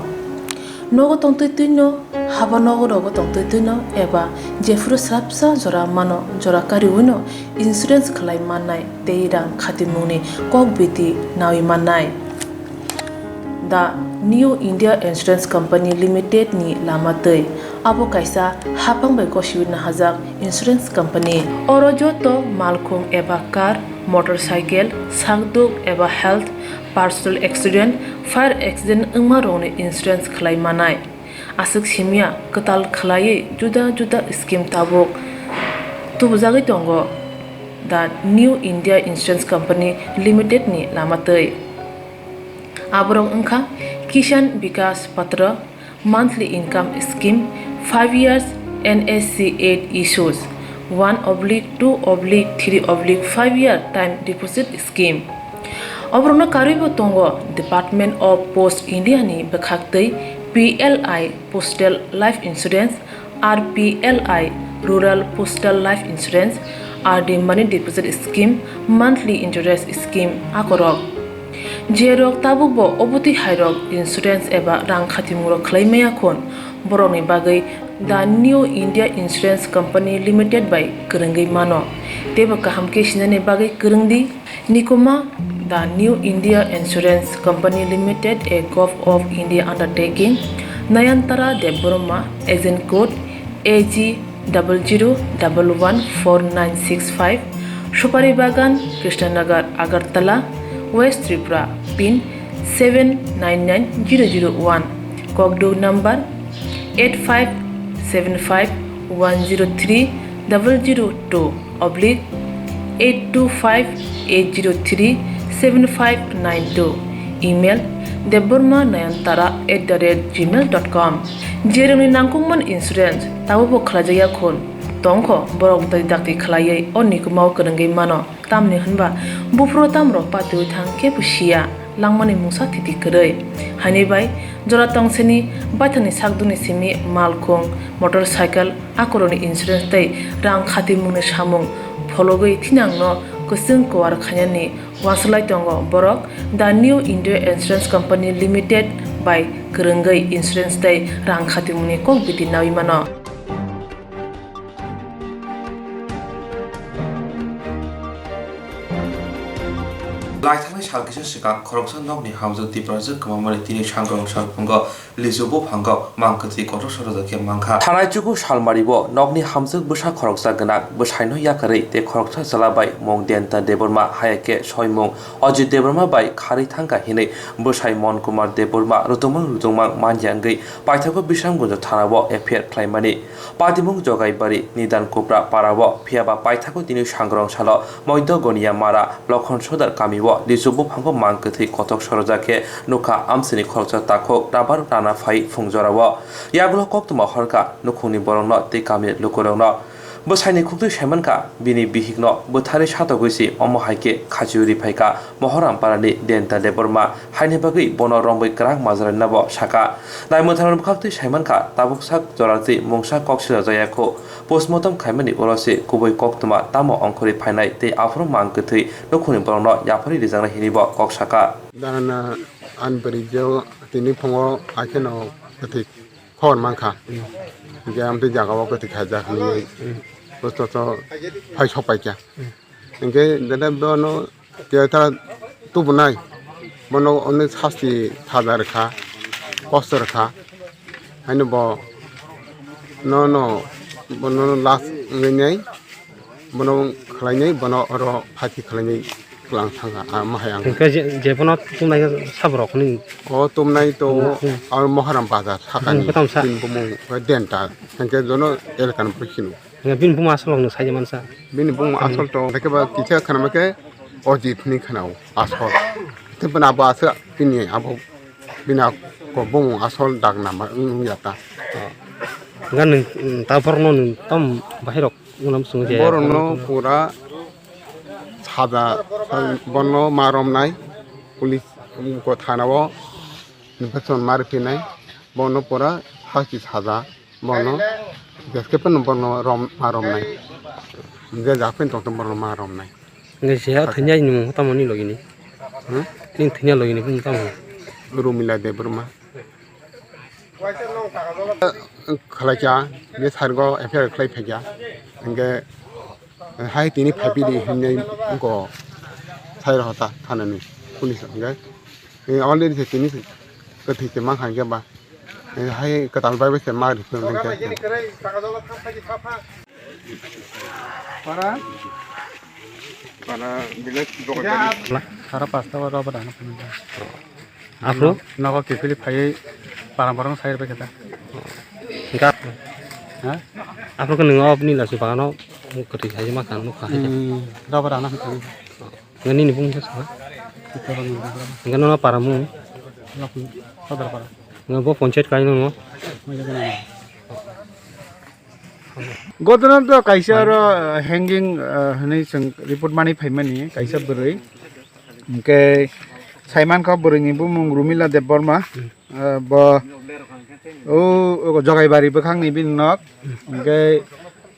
Nogo tongtwi twino, haba nogo rogo tongtwi twino eba jephuru swrapsa jora mano, jora kariwino insurance khlai mannai tei rang khatimungni kok biti nawi mannai. The New India Insurance Company Limited ni lama twi. Abo kaisa haphang bai gosiwi nahajak insurance company. Oro joto malkhung eba car, motorcycle, sakduk eba health, personal accident, fire accident wngma rokni insurance khlai manai. Aswk simya kwtal khlaiwi juda juda scheme tabuk tubujagwi tongo the New India Insurance Company Limited ni lama twi. Aborok wngkha Kisan Vikas Patra, monthly income scheme, five years N S C eight issues, one oblique two oblique three oblique five year time deposit scheme. Oborokno karwibo tongo Department of Post India ni bwkhaktwi P L I Postal Life Insurance, R P L I Rural Postal Life Insurance, R D Money Deposit Scheme, Monthly Interest Scheme akorok. Jerok tabukbo obotwi hairok insurance eba rang khatimungrok khlai maya khun, borokni bagwi The New India Insurance Company Limited bai kwrwngwi mano. Teibo kaham khe sinani bagwi kwrwng di. Nikuma, The New India Insurance Company Limited, a Gov of India undertaking, Nayantara Debbarma, agent code A G double zero double one four nine six five, Supari Bagan, Krishnanagar, Agartala, West Tripura, pin seven nine nine zero zero one, kokduk number eight five seven five one zero three double zero two oblique eight two five eight zero three seven five nine two, email debbarma nayantara at the rate gmail dot com. Jerokni nangkukmani insurance tabukbo khlaijakya khun tongkho, borok dai dakti khlaiwi o nikumao kwrwngwi mano. Tamni hwnba buphuru tamrok patiwi thang kebo siya, langmani mungsa thiti kwrwi. Haini bai jora tongseni baithangni sakdukni simi malkhung, motorcycle, akorokni insurance tei rang khatimungni samung phologwi thinangno kwchwng kuar khainani uansuk lai tongo borok. The New India Insurance Company Limited bai kwrwngwi insurance tei rang khatimungni kok biti nawi mano. Laithangnai sal kisa swkang khoroksa nokni hamjwk Tiprajwk kwmamani tini sangrong salphungo lisu buphango mang kwthwi kotor soroja khe mankha. Thanai chuku salmari o nokni hamjwk bwsa khoroksa gwnang bwsaino yakarwi tei khoroksa chwla bai mung Denta Debbarma haya khe soimung Ajit Debbarma bai kharwi thangkha hinwi bwsai Mon Kumar Debbarma rwtwmwng rwtwmwng manya wngwi paithago Bisramganj thanao F I R khlaimani. Patimung Jogaibari, Nidan Kupra parao, phiyaba paithago tini sangrong salo Moido Gonia Mara, Lokhon Sodar kamio lisu buphango mang kwthwi kotok soroja khe nukha amchini khoroksa takhuk rabar rana phai phung jorao. Yagulo koktwma horkha nukhungni borokno tei kamini lukurokno. Bwsaini khuktwi saimankha, bini bihikno bwtharwi satogwi se omo hai khe khachiui riphaikha. Mohoram parani Denta Debbarma haini bagwi bono romwi kwrak majra rinabo saka. Naimwtharmani bwkhaktwi saimankha, tabuk sak jorartwi mungsa kok silajakya kho. Postmortem khaimani ulo se kubui koktwma tamo ongkhorwi phainai tei aphuru mang kwthwi nukhungni borokno yapharwi rijaknai hinibo kok saka. Dana ani bwrwi jeo tini phungo akheno kwthwi khobor mankha. Hinkhe amtwi jagao kwthwi khaijak hinwi post office o phai sok paikha. Hinkhe dada bono keta tubunai, bono onek sasti saja rwkha, kosto rwkha. Haino bo no no bono last wngwi nai, bono khlainai, bono oro phathi khlainai. Kwlang thangkha, ah, mahai ang. Hingke je, je bono tumnai saborok ni. O tumnai to, hmm, hmm, aro Moharam bazar sakani, hmm, kotom sa. Bini bumung, o Denta, hingke jono elkan bwsino. Hingke bini bumung asol rok no sai mansa. Bini bumung, hmm, asol to, hingke ba kisa khana ke Ojit ni khana o asol. Te bini abo asol bini abo bini ako bumung asol dag nama wng ya ta. Gan, hmm, ta borok no tam bahai rok. Unam sung je. Borokno pura saja, bono ma romnai, police ko thana o infection ma rwphinai, bono pura hasti saja, bono jeske phano bono rom, ma romnai, je jak phano tongthok bono ma romnai. Nge se ha thanya ni mung tamo ni logi ni. Hmm? Tin thanya logi ni mung tamo. Rumila Debbarma. Khlaikha, be sir go F I R khlai phaikha, hingke hai tini phaiphidi hinwi go sir hota thanani police hingke already se tini kwthwi se mankha hingke ba hai kwtal bai bai se ma rikhe hingke. Para? Para village Bogotari. Sara pasta o roba dana phunukha. Aphuru? Nogo kiphilwi phaiwi parang parang sai rwbaikha da. Hingkha? Ha? Aphuru khe nwng o nini lachi bagano kwthwi sai ma kha nukha hai khe. Hmm, roba dana phunukha. Nini bung khe saka? Hingkha nono para mung? Sodor para. Nwng bo ponchayat kai nono? Gotona to kaisa oro, uh, hanging, uh, hinwi chwng report manwi phaimani kaisa bwrwi. Hwnkhe saimankha bwrwini bumung Rumila Debbarma. Uh, bo o, o Jogaibari bwkhakni bini nok. Hwnkhe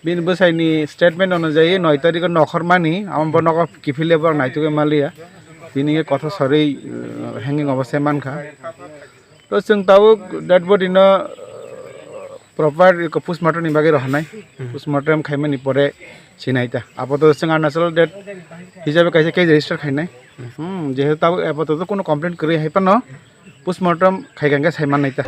bini bwsaini statement onujai noi tarikho nokhormani, amo bo nogo kiphilwi borok naitugwi manliya. Bini khe kothok sarwi, uh, hanging obostai mankha. To chwng tabuk dead body no, uh, proper eko postmortem ni bagwi rohornai. Hmm. Postmortem khaimani pore sinai ta. Apatot chwng Arunachal dead hisabe kaisa case register khainai. Hmm, jehetu tabuk apatot kono complaint kwrwi hai phano postmortem khai kha hwnkhe sai mannai ta.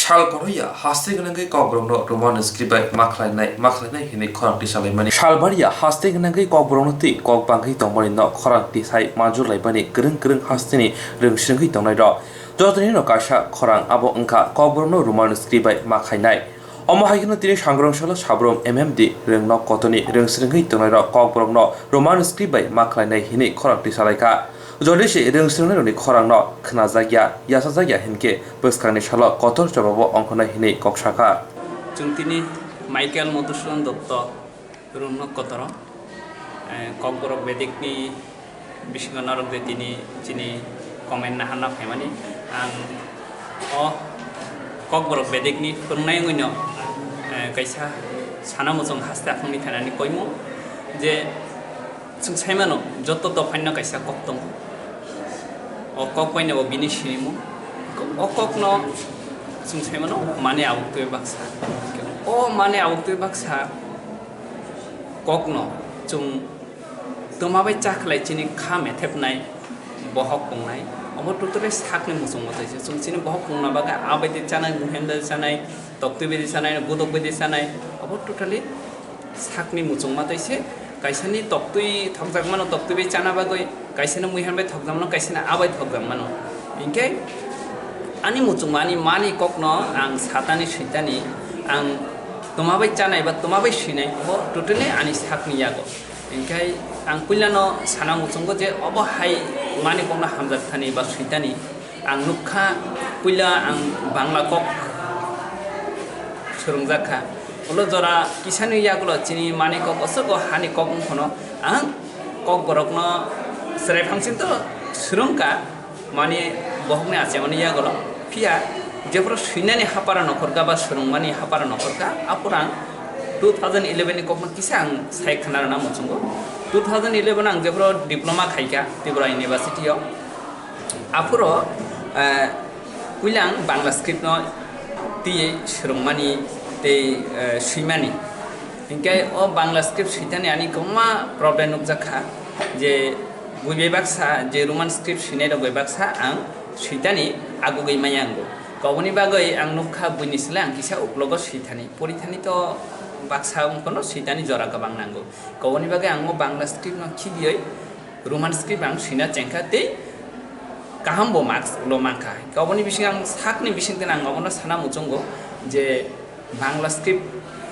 Sal konoya haste gwnangwi kokborokno Roman script bai ma khlainai, ma khlainai hinwi khorang tisalaimani. Salbaria haste gwnangwi kokborokno twi kok bangwi tongmani no khorang tisai manjurlaimani kwrwng kwrwng hasteni rwngsrwngwi tongnairok. Jotoni no kaisa khorang abo wngkha kokborokno Roman script bai ma khlainai. Omo hai kheno tini sangrong salo sabrum M M D rwng nok kotoni rwngsrwngwi tongnairok kokborokno Roman script bai ma khlainai hinwi khorang tisalaikha. Jodi se rwngsrwngnairokni khorangno khnajakya, yachajakya hinkhe bwskangni salo kotor jobabo ongkhornai hinwi kok sakha. Chwng tini Michael Madhusudan Dotto rwng nok kotoro, eh, Kokborok Vedikni bisingo norok de tini chini comment naharna phaimani. Ang o Kokborok Vedikni phwrwngnai wngwino, eh, kaisa sana muchung haste aphangni phainani koimung je Chwng sai mano, joto dophaino kaisa kok tongo. O kok baino bo bini sinimung. O kokno chwng sai mano, mani abuk twi baksa. O mani abuk twi baksa kokno chwng twma bai cha khlai chini kha methepnai, bohok tongnai. Obo totally sakni muchungma taisa. Chwng chini bohok tongna bagwi abai twi chanai, muhen bai chanai, tok twi bai chanai, godok bai chanai. Obo totally sakni muchungma twi se kaisani toktwi thokjakmano, toktwi bai chana bagwi, kaisani muihan bai thokjakmano, kaisani abai thokjakmano. Hinkhe ani muchungma, ani mani kokno ang satani switani, ang twma bai chanai ba twma bai swinai, bo totally ani sakni yago. Hinkhe ang puilano sana muchungo je obo hai mani kokno hamjak thani ba switani. Ang nukha puila ang Bangla kok swrwngjak kha. Ulo jora kisani yagulo chini mani kok oswk o hani kok wngkhono ang kok borokno chwrai phangsinto swrwngkha mani bohokni achemani yagulo. Phiya jephuru swinani hapara nokhorkha ba swrwngmani hapara nokhorkha, aphuru ang two thousand eleven ni kokno kisa ang sai khna rwna muchungo. Two thousand eleven ang jephuru diploma khaikha Tripura University o. Aphuru, eh, puila ang Bangla script no twiwi swrwngmani tei, eh, swimani. Hinkhe o Bangla script swithani ani kwbangma problem nukjak kha je bui bai baksa je Roman script swinai rok bai baksa ang swithani agugwi maya wngo. Koboni bagwi ang nukha buini slai ang kisa uklogo swithani. Porithani to baksa wngkhono swithani jora kwbang nango. Koboni bagwi ang o Bangla script no khibiwi Roman script ang swina chengkha tei kaham bo marks ulo mankha. Hinkhe oboni bisingo ang sakni bisingtwi ang obono sana muchungo je Bangla script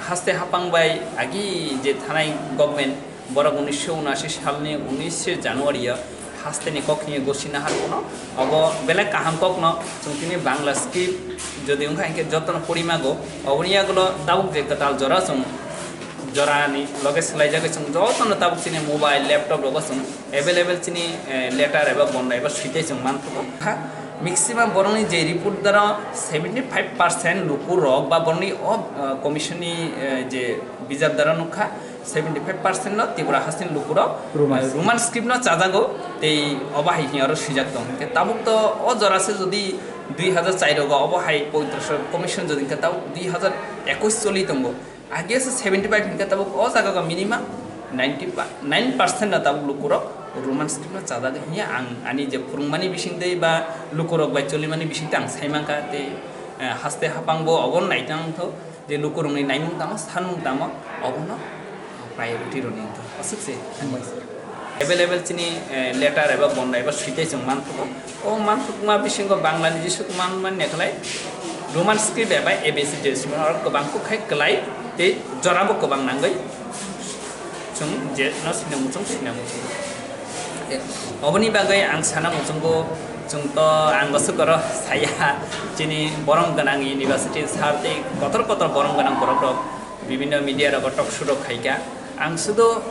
haste hapang bai agi je thanai government borok unisho unashi salni unishe January o hasteni kok hwnwi gosina harkhono obo belai kaham kokno chwng tini Bangla script jodi wngkha hinkhe jotono porimago oboni yagulo tabuk je kwtal jora chwng jorani loge swlaijagwi chwng jotono tabuk chini mobile, laptop rogo chwng available chini, eh, letter eba bonda eba switwi chwng manthogo. Ha, maximum borokni je report dara seventy five percent lukurok ba borokni o, eh, commission ni, eh, je bijap dara nukha, Seventy five percent no Tripura hasteni lukurok Roman. Roman script no chajago, tei obo hai hwnwi aro swijak tong. Hwnkhe tabuk to o jora se jodi dui hazar char rogo obo hai Pavitra Sar commission jodi hwnkhe tabuk dui hazar ekush choli tongo. Age se seventy five hwnkhe tabuk o jaga o minimum ninety nine percent no tabuk lukurok Roman script no chajago hwnwi ang ani je phwrwngmani bisingtwi ba lukurok bai cholimani bisingtwi ang sai mankha tei, eh, haste hapang bo obo naitang tho. Je lukurokni naimung tamo, sanmung tamo, obono priority rwni wngkha. Aswk se, hambai se. Available chini, eh, letter eba bonda eba switei chwng manthogo. O manthokma bisingo Bangla ni jesuk man manya khlai Roman script eba A B C D oro kwbang kok khai kwlai tei jorabo kwbang nangwi. Chwng je no sina muchung, sina muchung. Oboni bagwi ang sana muchungo, chwng to ang gosok oro saya, chini borom gwnang university sir tei kotor kotor borom gwnang borok rok bibinno media rogo talk show rok khaika. Ang sudo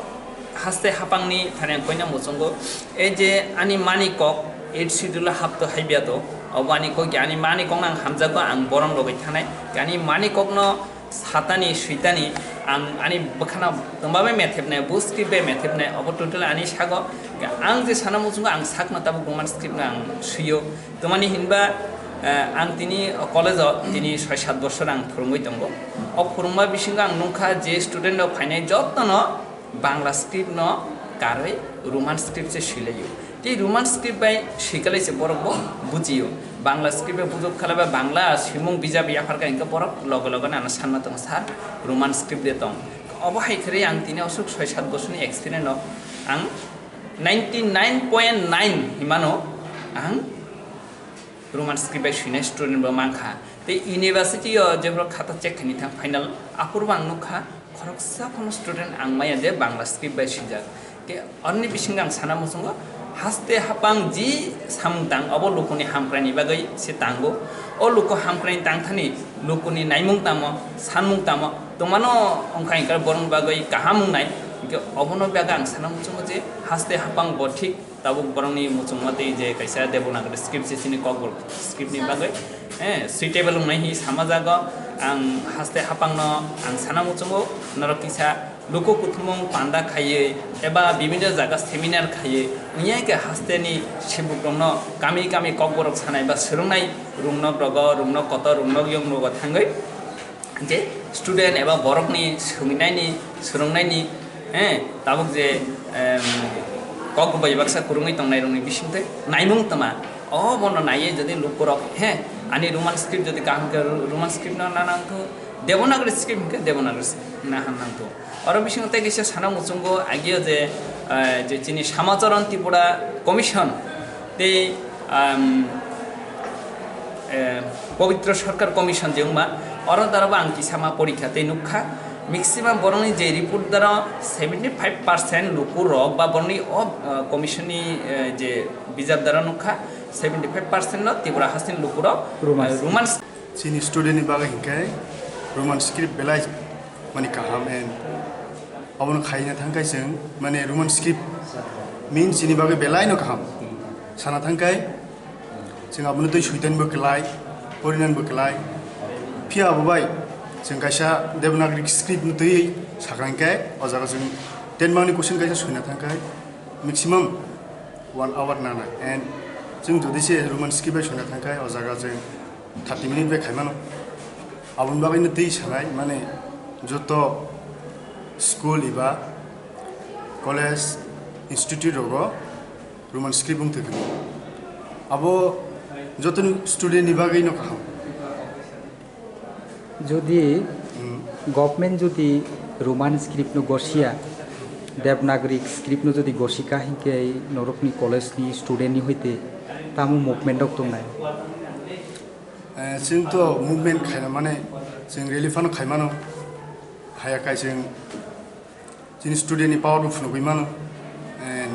haste hapangni thani ang koina muchungo, ei je ani mani kok eight schedule hapto haibiya to, obo ani kok ani mani kok ang hamjago, ang borom rogwi thanai, ani mani kokno satani, switani, ang ani bwkhano tongbabai methepnai, bo script bai methepnai, obo total ani sago. Ang je sana muchungo, ang sakno tabuk Roman script no ang suyo. Tomani hinba, eh, ang tini college o tini soi sat bosor ang phwrwngwi tongo. O phwrwngma bisingo ang nukha je student rok phainai jotono Bangla script no karwi Roman script se swilaio. Tei Roman script bai swikalai se borok bo bujio. Bangla script bai bujok khala ba Bangla swimung bijap yapharkha hwnkhe borok loge loge no ano sanma tongo, "Sir, Roman script de tong." Obo hai khe ang tini aswk soi sat bosorni experience no ang ninety nine point nine himano ang Roman script bai swinai student bo mankha. Tei university o jephru khata check khaini thang final, aphuru ang nukha khoroksa phano student ang maya je Bangla script bai swijak. Ke oroni bisingo ang sana muchungo, haste hapang ji samung tang, obo lukuni hamkraini bagwi se tango. O luku hamkraini tangthani lukuni naimung tamo, sanmung tamo, tongmano wngkha hwnkhe borokni bagwi kaham wngnai. Hwnkhe obono bagwi ang sana muchungo je haste hapang bo thik tabuk borokni muchungma tei je kaisa Devanagari script se chini Kokborok script ni bagwi, eh, suitable wngnai hi sama jago. Ang haste hapangno ang sana muchungo, norok kisa luku kuthumung panda khaiwi eba bibinno jaga seminar khaiwi wngya khe hasteni sibukrokno kami kami Kokborok sanai ba swrwngnai, rungnok rogo, rungnok kotor, rungnok yong rogo thangwi je student eba borokni swngnaini, swrwngnaini, eh, tabuk je, em, kok bai baksa kwrwngwi tongnai rokni bisingtwi naimung tama. O bono naiwi jodi lukurok, he, ani Roman script jodi kaham khe Ro-, Roman script no na nangthu, Devanagari script hwnkhe Devanagari script na han nangthu. Oro bisingo tei kisa sana muchungo agio je, eh, je chini Samacharan Tripura Commission tei, um, eh, Pabitra Sarkar Commission je wngma, oro dara bo ang kisa ma porikha tei nukha, maximum borokni je report dara seventy five percent luku rok ba borokni o, eh, commission ni, eh, je bijap dara nukha, seventy five percent no Tripura hasteni luku rok, Roman. Eh, Roman. Chini student ni bagwi hinkhe Roman script belai mani kaham and abono khaina thangkhai chwng, mane, Roman script means chini bagwi belai no kaham. Sana thangkhai chwng abono tei suitan bo kwlai, porinan bo kwlai. Phiya abo bai chwng kaisa Devanagari script no twiwi sakrang khe o jaga chwng ten mark ni question kaisa suina thangkhai maximum one hour nangnai. And chwng jodi se Roman script bai suina thangkhai o jaga chwng thirty minute bai khaimano. Aboni bagwi no twi sanai, mane, joto school eba college, institute rogo Roman script wng thwkha. Abo joto student ni bagwi no kaham. Jodi Hmm. government jodi Roman script no gosiya, Devanagari script no jodi gosika hinkhe norokni college ni student ni hoite tamo movement rok tongnai? Eh, chwng to movement khaina mane, chwng rally phano khaimano, haya kai chwng chini student ni power bo phunugwi mano, and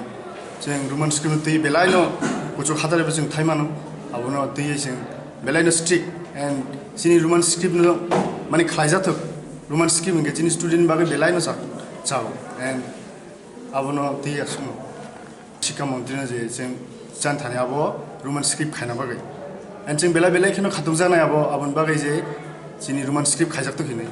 chwng Roman script no twi belai no kuchuk hathar bo chwng thai mano, abono twiwi chwng belai no strict, and chini Roman script no mani khlai jathok, Roman script hinkhe chini student ni bagwi belai no chak-, chao, and abono twi aswkno. Sikha montri no je chwng chan thani abo Roman script khaina bagwi. And chwng belai belai kheno khatuk jaknai abo, aboni bagwi je chini Roman script khaijak to hinwi.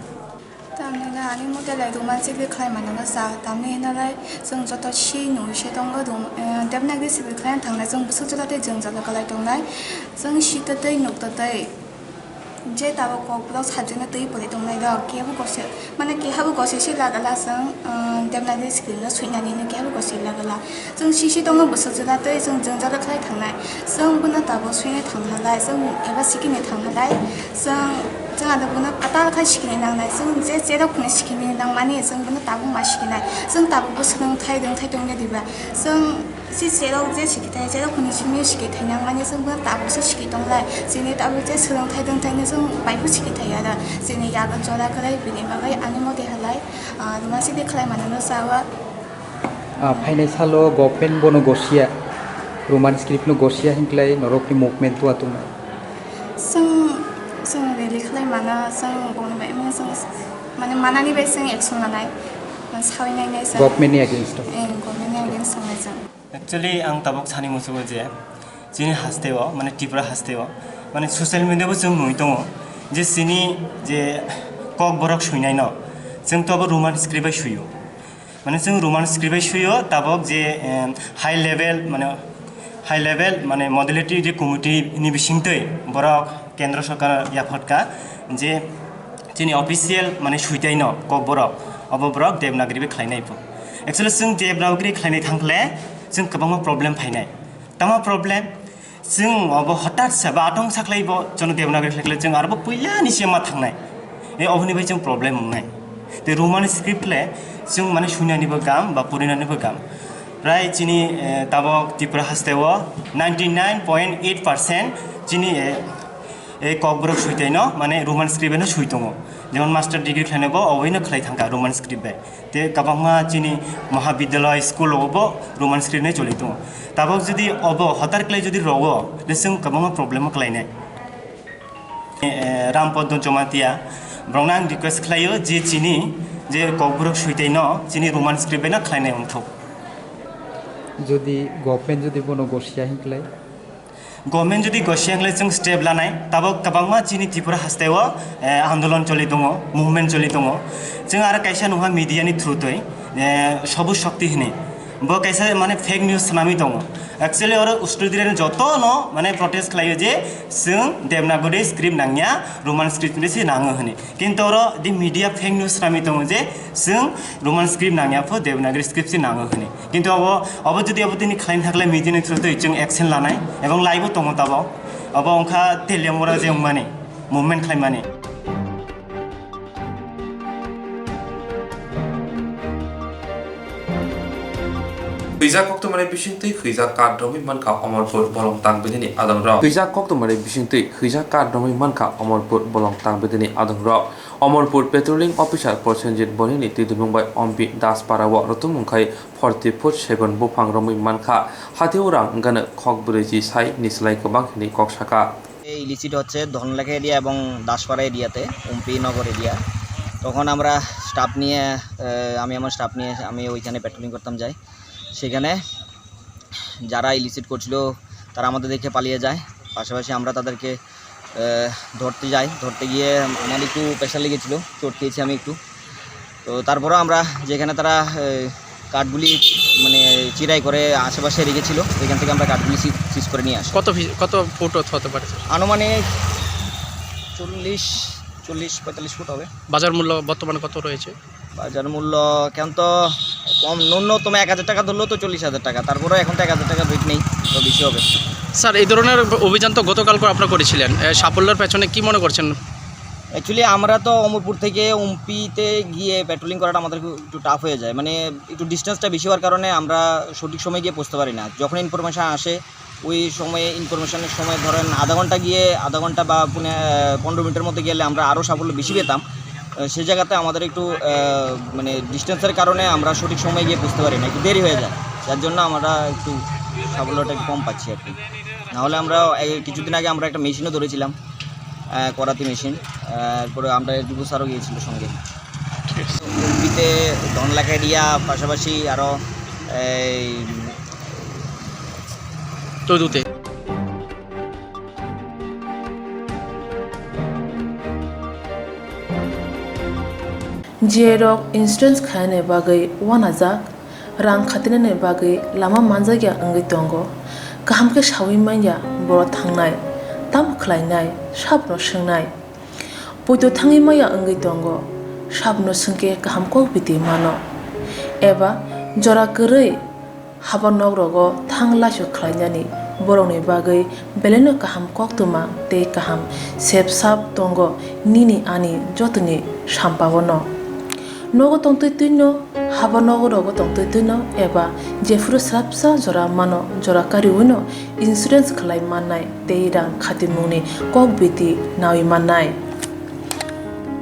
Tamo Ani mote lai Roman script khlai mano na sa, tamni hwnalai chwng joto si nui se tongo, Rom-, eh, Devanagari script khlai thangnai, chwng bwswk joto tei jwngjalo kwlai tongnai. Chwng si tei tei nuk tei tei je tabuk kokborok subject no twi pori tongnai rok, kebo gosi, mane keha bo gosi si lagala chwng, eh, Devanagari script no swinani hwnwi kebo gosi lagala. Chwng sisi tongo bwswk jora tei chwng jwngjalo khlai thangnai. Chwng bono tabuk swinai thang halai, chwng eba sikini thang halai. Chwng, chwng ado bono kwtal khai sikini nangnai. Chwng je cherok phano sikini nangmani, chwng bono tabuk ma sikinai. Chwng tabukbo swrwngthai rwngthai tongya diba? Chwng si cherok je sikithai, cherok phano simi sikithai nangmani, chwng bono tabukse siki tonglai. Chini tabuk je swrwngthai rwngthaino chwng baibo sikithai aro. Chini yago jora kwrwi, bini bagwi ani mote halai, ah, rwma sidi khlai manano chawa. Ah, phainai salo government bono gosiya, Roman script no gosiya hinklai norokni movement tua tongma. Chwng, chwng rally khlai mana, chwng bono bai mano, chwng mane manani bai chwng action lanai, mane sawi nai nai chwng. Government ni against o? Eh, government ni against o nai chwng. Actually, ang tabuk sani musugo je, chini hasteo, mane Tripura hasteo, mane social media bo chwng nui tongo, je chini je kokborok suinai no, chwng to abo Roman script bai suio. Mane chwng Roman script bai suio, tabuk je, em, high level, mane high level, mane modality je committee ni bisingtwi borok kendro sorkar yaphatka je chini official mane suitaino kokborok, obo borok Devanagari bai khlainai bo. Actually chwng Devanagari khlainai thangkhle chwng kwbangma problem phainai. Tama problem? Chwng obo hotat se ba atong saklai bo chwng Devanagari khlai khlai chwng aro bo puila ni se ma thangnai. E oboni bai chwng problem wngnai. Te Roman script le chwng mane suinani bo gam ba purinani bo gam. Prai chini, eh, tabok Tripura haste o ninety nine point eight percent chini, eh, eh, kokborok suitai no mane Roman script no sui tongo. Jemon master degree khlainai bo oboi no khlai thangkha Roman script bai. Tei kwbangma chini mahabidyalaya school rogo bo Roman script nai choli tongo. Tabok jodi obo hotar khlai jodi rogo, le chwng kwbangma problem o khlainai. Eh, Ram Poddo Jamatia, borokno ang request khlaio je chini je kokborok suitai no chini Roman script bai no khlainai wngthok. Jodi government jodi bono gosiya hinklai? Government jodi gosiya hinklai chwng step lanai, tabok kwbangma chini Tripura hasteo, eh, andolon choli tongo, movement choli tongo. Chwng aro kaisa nukha media ni through twi, eh, Sobu Shakti hini. Bo kaisa mane fake news swnamwi tongo. Actually oro student joto no mane protest khlaio je chwng Devanagari script nangya, Roman script ni se nango hini. Kintu oro di media fake news swnamwi tongo je chwng Roman script nangya pho Devanagari script se nango hini. Kintu abo, abo jodi abo tini khlaina thaklai media ni through twi chwng action lanai ebong laibo tongo tabok. Abo wngkha Teliamura je wngmani, movement khlaimani. Hwijak koktwmani bisingtwi hwijak card romwi mankha Omorpur bolong tang bidini adongrok. Hwijak koktwmani bisingtwi hwijak card romwi mankha Omorpur bolong tang bidini adongrok. Omorpur patrolling officer Prosenjit Borhini twi dubung bai Ompi Daspara o rotum wngkhai forty foot seven buphang romwi mankha, hateo rang wngkha khok brwichi sai ni slai kwbang hinwi kok saka. এই ইলিসিট হচ্ছে ধনলেখা এরিয়া এবং দাসপাড়া এরিয়াতে, উম্পি নগর এরিয়া। তখন আমরা স্টাফ নিয়ে, আহ, আমি আমার স্টাফ নিয়ে আমি ওইখানে পেট্রোলিং করতাম যাই। সেখানে যারা ইলিসিট করছিল তারা আমাদের দেখে পালিয়ে যায়। পাশাপাশি আমরা তাদেরকে, আহ, ধরতে যাই। ধরতে গিয়ে আমার একটু প্রেশার লেগেছিল, চোট খেয়েছি আমি একটু। তো তারপরেও আমরা যেখানে তারা, আহ, কাঠগুলি মানে চিরাই করে আশেপাশে রেখেছিল, ওইখান থেকে আমরা কাঠগুলি সিজ, সিজ করে নিয়ে আসি। কত ফি-, কত ফুট হতে পারে, স্যার? আনুমানিক চল্লিশ, চল্লিশ পঁয়তাল্লিশ ফুট হবে। বাজার মূল্য বর্তমানে কত রয়েছে? বাজার মূল্য এখন তো কম, ন্যূনতম এক হাজার টাকা ধরলেও তো চল্লিশ হাজার টাকা, তারপরেও এখন তো এক হাজার টাকার রেট নেই, তো বেশি হবে। স্যার, এই ধরনের অভিযান তো গতকালকে আপনারা করেছিলেন, এ, সাফল্যের পেছনে কি মনে করছেন? অ্যাকচুয়ালি আমরা তো অমরপুর থেকে উম্পিতে গিয়ে পেট্রোলিং করাটা আমাদের একটু টাফ হয়ে যায়, মানে একটু ডিস্টেন্সটা বেশি হওয়ার কারণে আমরা সঠিক সময় গিয়ে পৌঁছতে পারি না। যখন ইনফরমেশন আসে, ওই সময়ে ইনফরমেশনের সময় ধরেন আধা ঘন্টা গিয়ে, আধা ঘন্টা বা পুনে, আহ, পনেরো মিনিটের মধ্যে গেলে আমরা আরও সাফল্য বেশি পেতাম। আহ, সেই জায়গাতে আমাদের একটু, আহ, মানে ডিস্টেন্সের কারণে আমরা সঠিক সময়ে গিয়ে পৌঁছতে পারি না, একটু দেরি হয়ে যায়, যার জন্য আমরা একটু সাফল্যটা একটু কম পাচ্ছি আর কি। নাহলে আমরা এই কিছুদিন আগে আমরা একটা মেশিনও ধরেছিলাম, আহ, করাতি মেশিন, আহ, এরপরে আমরা ডিপু স্যারও গিয়েছিল সঙ্গে। ঠিক আছে। উম্পিতে ধনলাখা এরিয়া, পাশাপাশি আরও এই তৈদুতে। Jerok insurance khainani bagwi uanajak, rang khatinani bagwi lama manjakya wngwi tongo, kaham khe saui manya boro thangnai, tamo khlainai, sabono swngnai. Poito thangwi maya wngwi tongo, sabono swngkhe kaham kok biti mano, eba jora kwrwi haba nok rogo thang laisu khlainani borokni bagwi belaino kaham koktwma tei kaham sep sap tongo nini ani jotoni sampaono. Nogo tongtwi twino, haba nogo rogo tongtwi twino eba jephuru swrapsa jora mano jora kariwino insurance khlai mannai tei rang khatimungni kok biti naui mannai.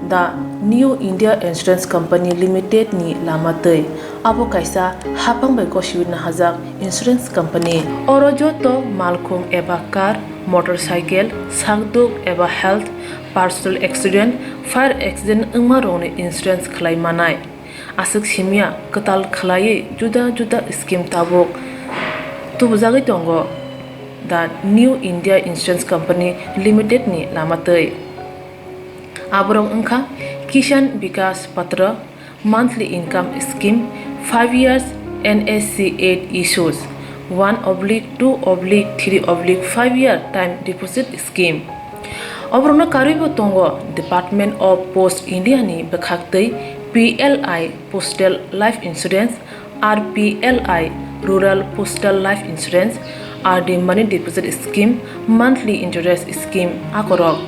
The New India Insurance Company Limited ni lama twi. Abo kaisa hapang bai gosiwi nahajak insurance company. Oro joto malkhung eba car, motorcycle, sakduk eba health, personal accident, fire accident wngma rokni insurance khlai manai. Aswk simya kwtal khlaiwi juda juda scheme tabuk tubujagwi tongo the New India Insurance Company Limited ni lama twi. Aborok wngkha Kisan Vikas Patra, monthly income scheme, five years N S C eight issues, one oblique two oblique three oblique five year time deposit scheme. Oborokno karwibo tongo Department of Post India ni bwkhak twi P L I Postal Life Insurance, R P L I Rural Postal Life Insurance, R D Money Deposit Scheme, Monthly Interest Scheme akorok.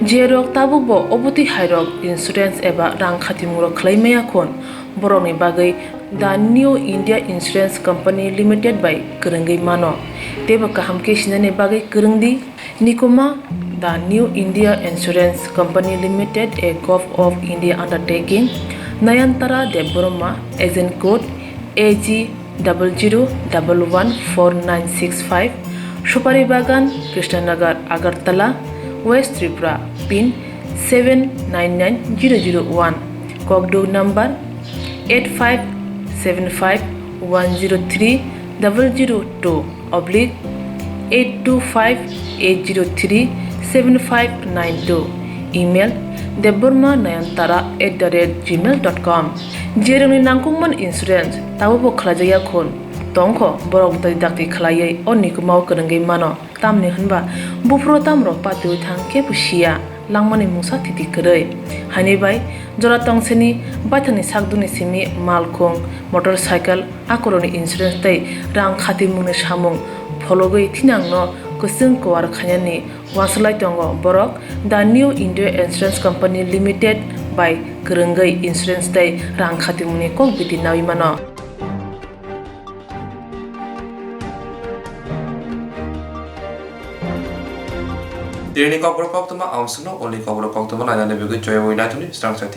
Jerok tabukbo obotwi hairok insurance eba rang khatimungrok khlai maya khun, borokni bagwi The New India Insurance Company Limited bai kwrwngwi mano. Teibo kaham khe sinani bagwi kwrwng di. Nikuma, The New India Insurance Company Limited, a Govt of India undertaking, Nayantara Debbarma, agent code A G double zero double one four nine six five, Supari Bagan, Krishnanagar, Agartala, West Tripura, pin seven nine nine zero zero one, kokduk number eight five seven five one zero three double zero two oblique eight two five eight zero three seven five nine two, email debbarma nayantara at the rate gmail dot com. Jerokni nangkukmani insurance tabukbo khlaijakya khun tongkho, borok bwtwi dakti khlaiwi o nikumao kwrwngwi mano. Tamni hwnba buphuru tamrok patiwi thang kebo siya, langmani mungsa thiti kwrwi. Haini bai jora tongsini baithangni sakdukni simi malkhung, motorcycle, akorokni insurance tei rang khatimungni samung phologwi thinangno kwchwng kuar khainani uansuk lai tongo borok. The New India Insurance Company Limited bai kwrwngwi insurance tei rang khatimungni kok biti naui mano. Tini kokborok koktwma ang sino, uli kokborok koktwma nainani bagwi joyabwi naithokni swrang sati.